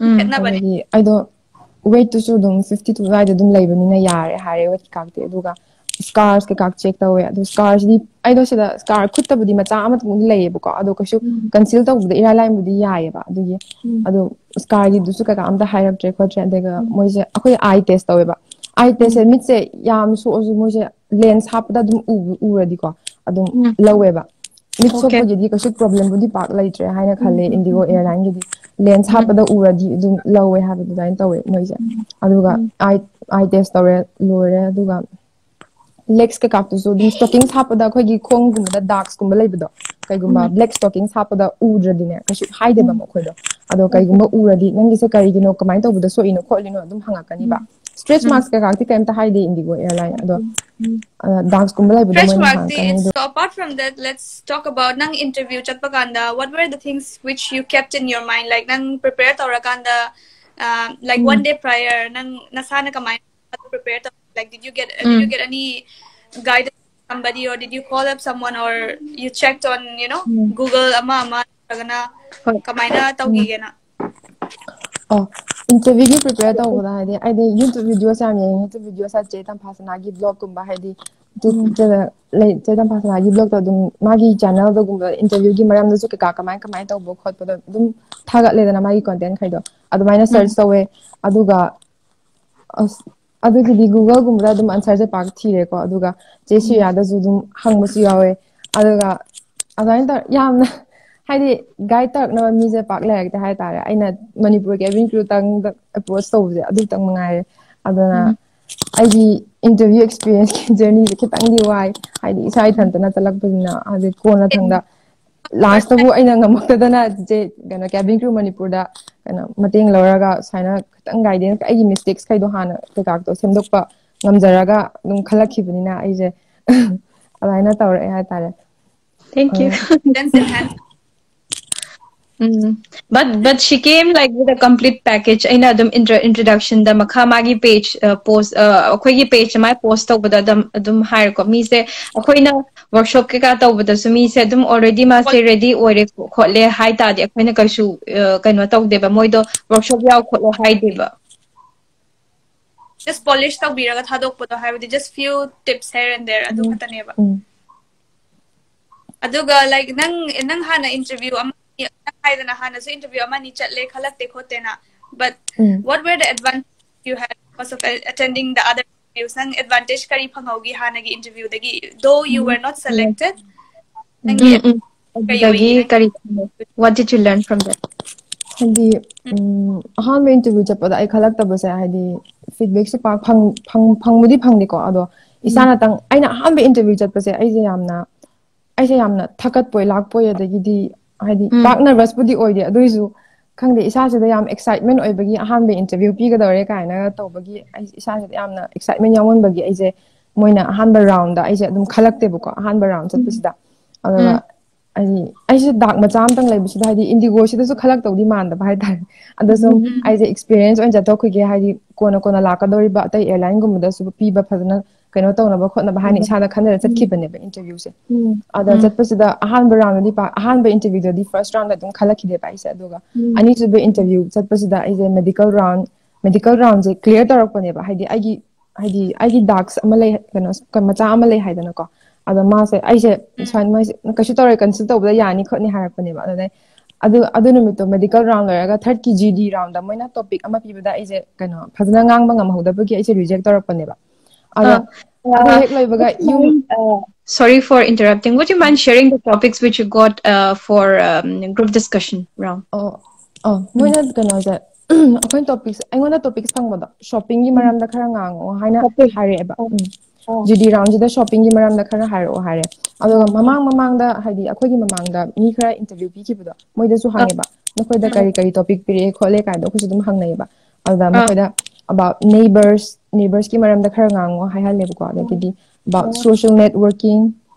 ꯎꯝ ꯈꯦꯠꯅꯕꯅꯦ꯫ ꯑꯗꯒꯤ ꯑꯩꯗꯣ ꯋꯦꯠꯇꯨꯁꯨ ꯑꯗꯨꯝ ꯐꯤꯐꯇꯤ ꯇꯨ ꯑꯗꯨꯋꯥꯏꯗ ꯑꯗꯨꯝ ꯂꯩꯕꯅꯤꯅ ꯌꯥꯔꯦ ꯍꯥꯏꯔꯦ ꯋꯦꯠ ꯀꯩꯀꯥꯗꯤ꯫ ꯑꯗꯨꯒ ꯁ꯭ꯀꯥꯔꯁ ꯀꯩꯀꯥ ꯆꯦꯛ ꯇꯧꯋꯦ꯫ ꯑꯗꯣ ꯁ꯭ꯀꯥꯔꯁꯤꯗꯤ ꯑꯩꯗꯣ ꯁꯤꯗ ꯁ꯭ꯀꯥꯔ ꯈꯨꯠꯇꯕꯨꯗꯤ ꯃꯆꯥ ꯑꯃꯇꯪꯗꯤ ꯂꯩꯌꯦꯕꯀꯣ, ꯑꯗꯣ ꯀꯩꯁꯨ ꯀꯟꯁꯤꯜ ꯇꯧꯕꯗ ꯏꯔꯥꯏ ꯂꯥꯏꯕꯨꯗꯤ ꯌꯥꯏꯌꯦꯕ꯫ ꯑꯗꯨꯒꯤ ꯑꯗꯣ ꯁ꯭ꯀꯥꯔꯒꯤꯗꯨꯁꯨ ꯀꯩꯀꯥ ꯑꯝꯇ ꯍꯥꯏꯔꯛꯇ꯭ꯔꯦ ꯈꯣꯠꯇ꯭ꯔꯦ꯫ ꯑꯗꯨꯒ ꯃꯣꯏꯁꯦ ꯑꯩꯈꯣꯏ ꯑꯥꯏ ꯇꯦꯁ ꯇꯧꯋꯦꯕ꯫ ꯑꯥꯏ ꯇꯦꯁꯁꯦ ꯃꯤꯠꯁꯦ ꯌꯥꯝ ꯁꯣꯛꯑꯁꯨ ꯃꯣꯏꯁꯦ ꯂꯦꯟꯁ ꯍꯥꯞꯄꯗ ꯑꯗꯨꯝ ꯎ- ꯎꯔꯗꯤꯀꯣ ꯑꯗꯨꯝ ꯂꯧꯋꯦꯕ꯫ ꯃꯤꯠ ꯁꯣꯛꯄꯒꯤꯗꯤ ꯀꯩꯁꯨ ꯄ꯭ꯔꯣꯕ꯭ꯂꯦꯝꯕꯨꯗꯤ ꯄꯥꯛ ꯂꯩꯇ꯭ꯔꯦ ꯍꯥꯏꯅ ꯈꯜꯂꯦ꯫ ꯏꯟꯗꯤꯒꯣ ꯑꯦꯌꯔꯂꯥꯏꯟꯒꯤꯗꯤ ꯂꯦꯟꯁ ꯍꯥꯞꯄꯗ ꯎꯔꯗꯤ ꯑꯗꯨꯝ ꯂꯧꯋꯦ ꯍꯥꯏꯕ ꯑꯗꯨꯃꯥꯏꯅ ꯇꯧꯋꯦ ꯃꯣꯏꯁꯦ꯫ ꯑꯗꯨꯒ ꯑꯥꯏ ꯑꯥꯏ ꯇꯦꯁ ꯇꯧꯔꯦ, ꯂꯣꯏꯔꯦ꯫ ꯑꯗꯨꯒ ꯂꯦꯒꯁ ꯀꯩꯀꯥꯇꯨꯁꯨ ꯑꯗꯨꯝ ꯁ꯭ꯇꯣꯀꯤꯡꯁ ꯍꯥꯞꯄꯗ ꯑꯩꯈꯣꯏꯒꯤ ꯈꯣꯡꯒꯨꯝꯕꯗ ꯗꯥꯛꯁꯀꯨꯝꯕ ꯂꯩꯕꯗꯣ, ꯀꯩꯒꯨꯝꯕ ꯕ꯭ꯂꯦꯛ ꯁ꯭ꯇꯣꯀꯤꯡꯁ ꯍꯥꯞꯄꯗ ꯎꯗ꯭ꯔꯗꯤꯅꯦ ꯀꯩꯁꯨ ꯍꯥꯏꯗꯦꯕ ꯃꯈꯣꯏꯗꯣ꯫ ꯑꯗꯣ ꯀꯩꯒꯨꯝꯕ ꯎꯔꯗꯤ ꯅꯪꯒꯤꯁꯦ ꯀꯔꯤꯒꯤꯅꯣ, ꯀꯃꯥꯏꯅ ꯇꯧꯕꯗ ꯁꯣꯛꯏꯅꯣ ꯈꯣꯠꯂꯤꯅꯣ ꯑꯗꯨꯝ ꯍꯪꯉꯛꯀꯅꯤꯕ꯫ ꯁ꯭ꯇ꯭ꯔꯦꯆ ꯃꯥꯔꯛꯁ ꯀꯩꯀꯥꯇꯤ ꯀꯩꯝꯇ ꯍꯥꯏꯗꯦ ꯏꯟꯗꯤꯒꯣ ꯑꯦꯌꯔꯂꯥꯏꯟ꯫ ꯑꯗꯣ ꯗꯥꯛꯁꯀꯨꯝꯕ ꯂꯩꯕꯗꯣ ꯁ꯭ꯇ꯭ꯔꯦꯆ ꯃꯣꯏꯅ ꯃꯥꯔꯛꯇꯤ ꯍꯪꯉꯛꯀꯅꯤ꯫ ꯑꯗꯣ So apart from that, let's talk about ꯅꯪ interview ꯆꯠꯄ ꯀꯥꯟꯗ, what were the things which you kept in your mind? Like ꯅꯪ prepare ꯇꯧꯔꯀꯥꯟꯗ, uh, like one day prior, ꯅꯪ ꯅꯁꯥꯅ ꯀꯃꯥꯏꯅ prepare ꯇꯧ? Like did you get, did you get any guidance from somebody, or did you call up someone, or you checked on, you know, Google ꯑꯃ ꯑꯃ ꯅꯠꯇ꯭ꯔꯒꯅ ꯀꯃꯥꯏꯅ ꯇꯧꯈꯤꯒꯦꯅ? ꯑꯣ, ꯏꯟꯇꯔꯚꯤꯌꯨꯒꯤ ꯄ꯭ꯔꯤꯄꯦꯌꯔ ꯇꯧꯕꯗ ꯍꯥꯏꯗꯤ ꯑꯩꯗꯤ ꯌꯨꯇ꯭ꯌꯨꯕ ꯚꯤꯗꯤꯑꯣꯁ ꯌꯥꯝ ꯌꯦꯡꯉꯦ꯫ ꯌꯨꯇ꯭ꯌꯨꯕ ꯚꯤꯗꯤꯑꯣꯁ ꯆꯦ ꯇꯝꯐꯥꯁꯅꯥꯒꯤ ꯕ꯭ꯂꯣꯒꯀꯨꯝꯕ ꯍꯥꯏꯗꯤ ꯂꯩ, ꯆꯦ ꯇꯝꯐꯥꯁꯅꯥꯒꯤ ꯕ꯭ꯂꯣꯒꯇꯣ ꯑꯗꯨꯝ ꯃꯥꯒꯤ ꯆꯦꯅꯦꯜꯗꯒꯨꯝꯕ ꯏꯟꯇꯔꯚꯤꯌꯨꯒꯤ ꯃꯔꯝꯗꯁꯨ ꯀꯩꯀꯥ ꯀꯃꯥꯏ ꯀꯃꯥꯏꯅ ꯇꯧꯕ ꯈꯣꯠꯄꯗꯣ ꯑꯗꯨꯝ ꯊꯥꯒꯠꯂꯦꯗꯅ ꯃꯥꯒꯤ ꯀꯣꯟꯇꯦꯟ ꯈꯩꯗꯣ꯫ ꯑꯗꯨꯃꯥꯏꯅ ꯁꯔꯆ ꯇꯧꯋꯦ꯫ ꯑꯗꯨꯒ ꯑꯁ, ꯑꯗꯨꯒꯤꯗꯤ ꯒꯨꯒꯜꯒꯨꯝꯕꯗ ꯑꯗꯨꯝ ꯑꯟꯁꯔꯁꯦ ꯄꯥꯛ ꯊꯤꯔꯦꯀꯣ꯫ ꯑꯗꯨꯒ ꯆꯦ ꯁꯤꯔꯤꯌꯥꯗꯁꯨ ꯑꯗꯨꯝ ꯍꯪꯕꯁꯨ ꯌꯥꯎꯋꯦ꯫ ꯑꯗꯨꯒ ꯑꯗꯨꯃꯥꯏꯅ ꯇꯧꯔ ꯌꯥꯝꯅ ꯍꯥꯏꯗꯤ ꯒꯥꯏꯗ ꯇꯧꯔꯛꯅꯕ ꯃꯤꯁꯦ ꯄꯥꯛ ꯂꯩꯔꯛꯇꯦ ꯍꯥꯏꯇꯥꯔꯦ꯫ ꯑꯩꯅ ꯃꯅꯤꯄꯨꯔ ꯀꯦꯕꯤꯟ ꯀ꯭ꯔꯨ ꯇꯪꯗ ꯑꯦꯄ꯭ꯔꯣꯆ ꯇꯧꯕꯁꯦ ꯑꯗꯨꯇꯪ ꯃꯉꯥꯏꯔꯦ꯫ ꯑꯗꯨꯅ ꯑꯩꯒꯤ ꯏꯟꯇꯔꯚꯤꯌꯨ ꯑꯦꯛꯁꯄꯤꯔꯤꯌꯦꯟꯁꯀꯤ ꯖꯔꯅꯤꯁꯦ ꯈꯤꯇꯪꯗꯤ ꯋꯥꯏ꯫ ꯍꯥꯏꯗꯤ ꯏꯁꯥ ꯏꯊꯟꯇꯅ ꯆꯠꯂꯛꯄꯅꯤꯅ꯫ ꯑꯗꯩ ꯀꯣꯟꯅ ꯊꯪꯗ ꯂꯥꯁꯇꯕꯨ ꯑꯩꯅ ꯉꯝꯃꯛꯇꯗꯅ ꯆꯦ ꯀꯩꯅꯣ ꯀꯦꯕꯤꯟ ꯀ꯭ꯔꯨ ꯃꯅꯤꯄꯨꯔꯗ ꯀꯩꯅꯣ ꯃꯇꯦꯡ ꯂꯧꯔꯒ ꯁꯨꯃꯥꯏꯅ ꯈꯤꯇꯪ ꯒꯥꯏꯗꯦꯟꯁ ꯑꯩꯒꯤ ꯃꯤꯁꯇꯦꯛꯁ ꯈꯩꯗꯣ ꯍꯥꯟꯅ ꯀꯩꯀꯥꯗꯣ ꯁꯦꯝꯗꯣꯛꯄ ꯉꯝꯖꯔꯒ ꯑꯗꯨꯝ ꯈꯜꯂꯛꯈꯤꯕꯅꯤꯅ ꯑꯩꯁꯦ ꯑꯗꯨꯃꯥꯏꯅ ꯇꯧꯔꯛꯑꯦ ꯍꯥꯏꯇꯥꯔꯦ꯫ Thank you. Confidence enhance. Mm. But but she came like with a complete package. ꯑꯩꯅ ꯑꯗꯨꯝ intro introduction ꯗ ꯃꯈꯥ ꯃꯥꯒꯤ page post ꯑꯩꯈꯣꯏꯒꯤ page ꯃꯥꯏ post ꯇꯧꯕꯗ ꯑꯗꯨꯝ ꯑꯗꯨꯝ ꯍꯥꯏꯔꯦꯀꯣ꯫ ꯃꯤꯁꯦ ꯑꯩꯈꯣꯏꯅ workshop ꯀꯩꯀꯥ ꯇꯧꯕꯗꯁꯨ ꯃꯤꯁꯦ ꯑꯗꯨꯝ already ꯃꯥꯁꯦ ready ꯑꯣꯏꯔꯦ ꯈꯣꯠꯂꯦ ꯍꯥꯏ ꯇꯥꯔꯗꯤ ꯑꯩꯈꯣꯏꯅ ꯀꯩꯁꯨ ꯀꯩꯅꯣ ꯇꯧꯗꯦꯕ꯫ ꯃꯣꯏꯗꯣ workshop ꯌꯥꯎ ꯈꯣꯠꯂꯣ ꯍꯥꯏꯗꯦꯕ꯫ just polish ꯇꯧꯕꯤꯔꯒ ꯊꯥꯗꯣꯛꯄꯗꯣ, ꯍꯥꯏꯕꯗꯤ just few tips here and there ꯑꯗꯨ ꯈꯛꯇꯅꯦꯕ꯫ ꯎꯝ ꯑꯗꯨꯒ like ꯅꯪ ꯅꯪ ꯍꯥꯟꯅ interview ꯑꯃ, ꯅꯪ ꯍꯥꯏꯗꯅ ꯍꯥꯟꯅꯁꯨ interview ꯑꯃꯅꯤ ꯆꯠꯂꯦ, ꯈꯜꯂꯛꯇꯦ ꯈꯣꯠꯇꯦꯅ, but um what were the advantage you had because of attending the other interviews? ꯅꯪ advantage ꯀꯔꯤ ꯐꯪꯍꯧꯒꯤ ꯍꯥꯟꯅꯒꯤ interview ꯗꯒꯤ, though you were not selected? ꯅꯪꯒꯤ ꯎꯝ ꯎꯝ ꯑꯗꯨꯗꯒꯤ ꯀꯔꯤ, what did you learn from that? ꯍꯥꯏꯗꯤ ꯎꯝ ꯑꯍꯥꯟꯕ interview ꯆꯠꯄꯗ ꯑꯩ ꯈꯜꯂꯛꯇꯕꯁꯦ, ꯍꯥꯏꯗꯤ feedback ꯁꯦ ꯄꯥꯛ ꯐꯪ ꯐꯪ ꯐꯪꯕꯨꯗꯤ ꯐꯪꯗꯦꯀꯣ, ꯑꯗꯣ ꯏꯁꯥꯅꯇꯪ ꯑꯩꯅ ꯑꯍꯥꯟꯕ interview ꯆꯠꯄꯁꯦ ꯑꯩꯁꯦ ꯌꯥꯝꯅ ꯑꯩꯁꯦ ꯌꯥꯝꯅ ꯊꯀꯠꯄꯣꯏ ꯂꯥꯛꯄꯣꯏ, ꯑꯗꯒꯤꯗꯤ ꯍꯥꯏꯗꯤ ꯎꯝ ꯄꯥꯛ nervous ꯄꯨꯗꯤ ꯑꯣꯏꯗꯦ, ꯑꯗꯨꯏꯁꯨ ꯈꯪꯗꯦ, ꯏꯁꯥꯁꯤꯗ ꯌꯥꯝ excitement ꯑꯣꯏꯕꯒꯤ, ꯑꯍꯥꯟꯕ interview ꯄꯤꯒꯗꯧꯔꯦ ꯀꯥꯏꯅꯒ ꯇꯧꯕꯒꯤ ꯑꯩ ꯏꯁꯥꯁꯤꯗ ꯌꯥꯝꯅ excitement ꯌꯥꯎꯃꯟꯕꯒꯤ ꯑꯩꯁꯦ, ꯃꯣꯏꯅ ꯑꯍꯥꯟꯕ round ꯗ ꯑꯩꯁꯦ ꯑꯗꯨꯝ ꯈꯜꯂꯛꯇꯦꯕꯀꯣ, ꯑꯍꯥꯟꯕ round ꯆꯠꯄꯁꯤꯗ꯫ ꯑꯗꯨꯒ ꯎꯝ ꯑꯩ ꯑꯩꯁꯦ ꯗꯥꯛ ꯃꯆꯥ ꯑꯃꯇꯪ ꯂꯩꯕꯁꯤꯗ, ꯍꯥꯏꯗꯤ IndiGo ꯁꯤꯗꯁꯨ ꯈꯜꯂꯛꯇꯧꯗꯤ ꯃꯥꯟꯗꯕ ꯍꯥꯏꯇꯥꯔꯦ꯫ ꯑꯗꯣ ꯁꯨꯝ ꯎꯝ ꯑꯩꯁꯦ experience ꯑꯣꯏꯅ ꯆꯠꯊꯣꯛꯈꯤꯒꯦ, ꯍꯥꯏꯗꯤ ꯀꯣꯟꯅ ꯀꯣꯟꯅ ꯂꯥꯛꯀꯗꯧꯔꯤꯕ ꯑꯇꯩ airline ꯒꯨꯝꯕꯗꯁꯨ ꯄꯤꯕ ꯐꯖꯅ ꯀꯩꯅꯣ ꯇꯧꯅꯕ ꯈꯣꯠꯅꯕ ꯍꯥꯏꯅ ꯏꯁꯥꯅ ꯈꯟꯖꯔ ꯆꯠꯈꯤꯕꯅꯦꯕ interview ꯁꯦ꯫ ꯎꯝ ꯑꯗ ꯎꯝ ꯆꯠꯄꯁꯤꯗ ꯑꯍꯥꯟꯕ round ꯗꯗꯤ ꯄꯥꯛ, ꯑꯍꯥꯟꯕ interview ꯗꯗꯤ first round ꯗ ꯑꯗꯨꯝ ꯈꯜꯂꯛꯈꯤꯗꯦꯕ ꯑꯩꯁꯦ꯫ ꯑꯗꯨꯒ ꯎꯝ ꯑꯅꯤꯁꯨꯕ interview ꯆꯠꯄꯁꯤꯗ ꯑꯩꯁꯦ medical round, medical round ꯁꯦ clear ꯇꯧꯔꯛꯄꯅꯦꯕ꯫ ꯍꯥꯏꯗꯤ ꯑꯩꯒꯤ ꯍꯥꯏꯗꯤ ꯑꯩꯒꯤ ꯗꯥꯛꯁ ꯑꯃ ꯂꯩ, ꯀꯩꯅꯣ, ꯃꯆꯥ ꯑꯃ ꯂꯩ ꯍꯥꯏꯗꯅꯀꯣ꯫ ꯑꯗꯣ ꯃꯥꯁꯦ, ꯑꯩꯁꯦ ꯁꯨꯃꯥꯏꯅ, ꯃꯣꯏꯁꯦ ꯀꯩꯁꯨ ꯇꯧꯔꯣꯏ, consult ꯇꯧꯕꯗ ꯌꯥꯅꯤ ꯈꯣꯠꯅꯤ ꯍꯥꯏꯔꯛꯄꯅꯦꯕ꯫ ꯑꯗꯨꯗꯩ ꯑꯗꯨ ꯑꯗꯨ ꯅꯨꯃꯤꯠꯇꯣ medical round ꯂꯣꯏꯔꯒ third ꯀꯤ G D round ꯗ ꯃꯣꯏꯅ topic ꯑꯃ ꯄꯤꯕꯗ ꯑꯩꯁꯦ ꯀꯩꯅꯣ ꯐꯖꯅ ꯉꯥꯡꯕ ꯉꯝꯍꯧꯗꯕꯒꯤ ꯑꯩꯁꯦ reject ꯇꯧꯔꯛꯄꯅꯦꯕ꯫ ꯑꯗ Uh, ꯑꯗꯨ uh, ꯍꯦꯛ ꯂꯣꯏꯕꯒ would you ꯌꯨꯝ mind, uh, sorry for interrupting. Would you mind sharing the topics which you got uh, for um, group discussion round? ꯑꯣ ꯑꯣ ꯃꯣꯏꯅ ꯀꯩꯅꯣꯁꯦ ꯑꯩꯈꯣꯏꯅ topics, ꯑꯩꯉꯣꯟꯗ topics ꯐꯪꯕꯗꯣ shopping ꯒꯤ ꯃꯔꯝꯗ ꯈꯔ ꯉꯥꯡꯉꯛꯑꯣ ꯍꯥꯏꯅ Shopping. ꯍꯥꯏꯔꯛꯑꯦꯕ꯫ ꯑꯣ, ꯎꯝ ꯑꯣ. G D round ꯁꯤꯗ shopping ꯒꯤ ꯃꯔꯝꯗ ꯈꯔ ꯍꯥꯏꯔꯛꯑꯣ ꯍꯥꯏꯔꯦ꯫ ꯑꯗꯨꯒ ꯑꯣ. ꯃꯃꯥꯡ ꯃꯃꯥꯡꯗ ꯍꯥꯏꯗꯤ ꯑꯩꯈꯣꯏꯒꯤ ꯃꯃꯥꯡꯗ ꯃꯤ ꯈꯔ interview ꯄꯤꯈꯤꯕꯗꯣ ꯃꯣꯏꯗꯁꯨ ꯑꯥ. ꯍꯪꯉꯦꯕ, ꯅꯈꯣꯏꯗ ꯑꯥ. ꯀꯔꯤ ꯀꯔꯤ topic ꯄꯤꯔꯛꯑꯦ ꯈꯣꯠꯂꯦ ꯀꯥꯏꯗꯣ ꯑꯩꯈꯣꯏꯁꯨ ꯑꯗꯨꯝ ꯍꯪꯅꯩꯌꯦꯕ꯫ ꯑꯗꯨꯗ ꯑꯥ. ꯃꯈꯣꯏꯗ about neighbours, neighbours ꯀꯤ ꯃꯔꯝꯗ ꯈꯔ ꯉꯥꯡꯉꯣ ꯍꯥꯏꯍꯜꯂꯦꯕꯀꯣ꯫ ꯑꯗꯒꯤꯗꯤ about ꯑꯣ. social networking,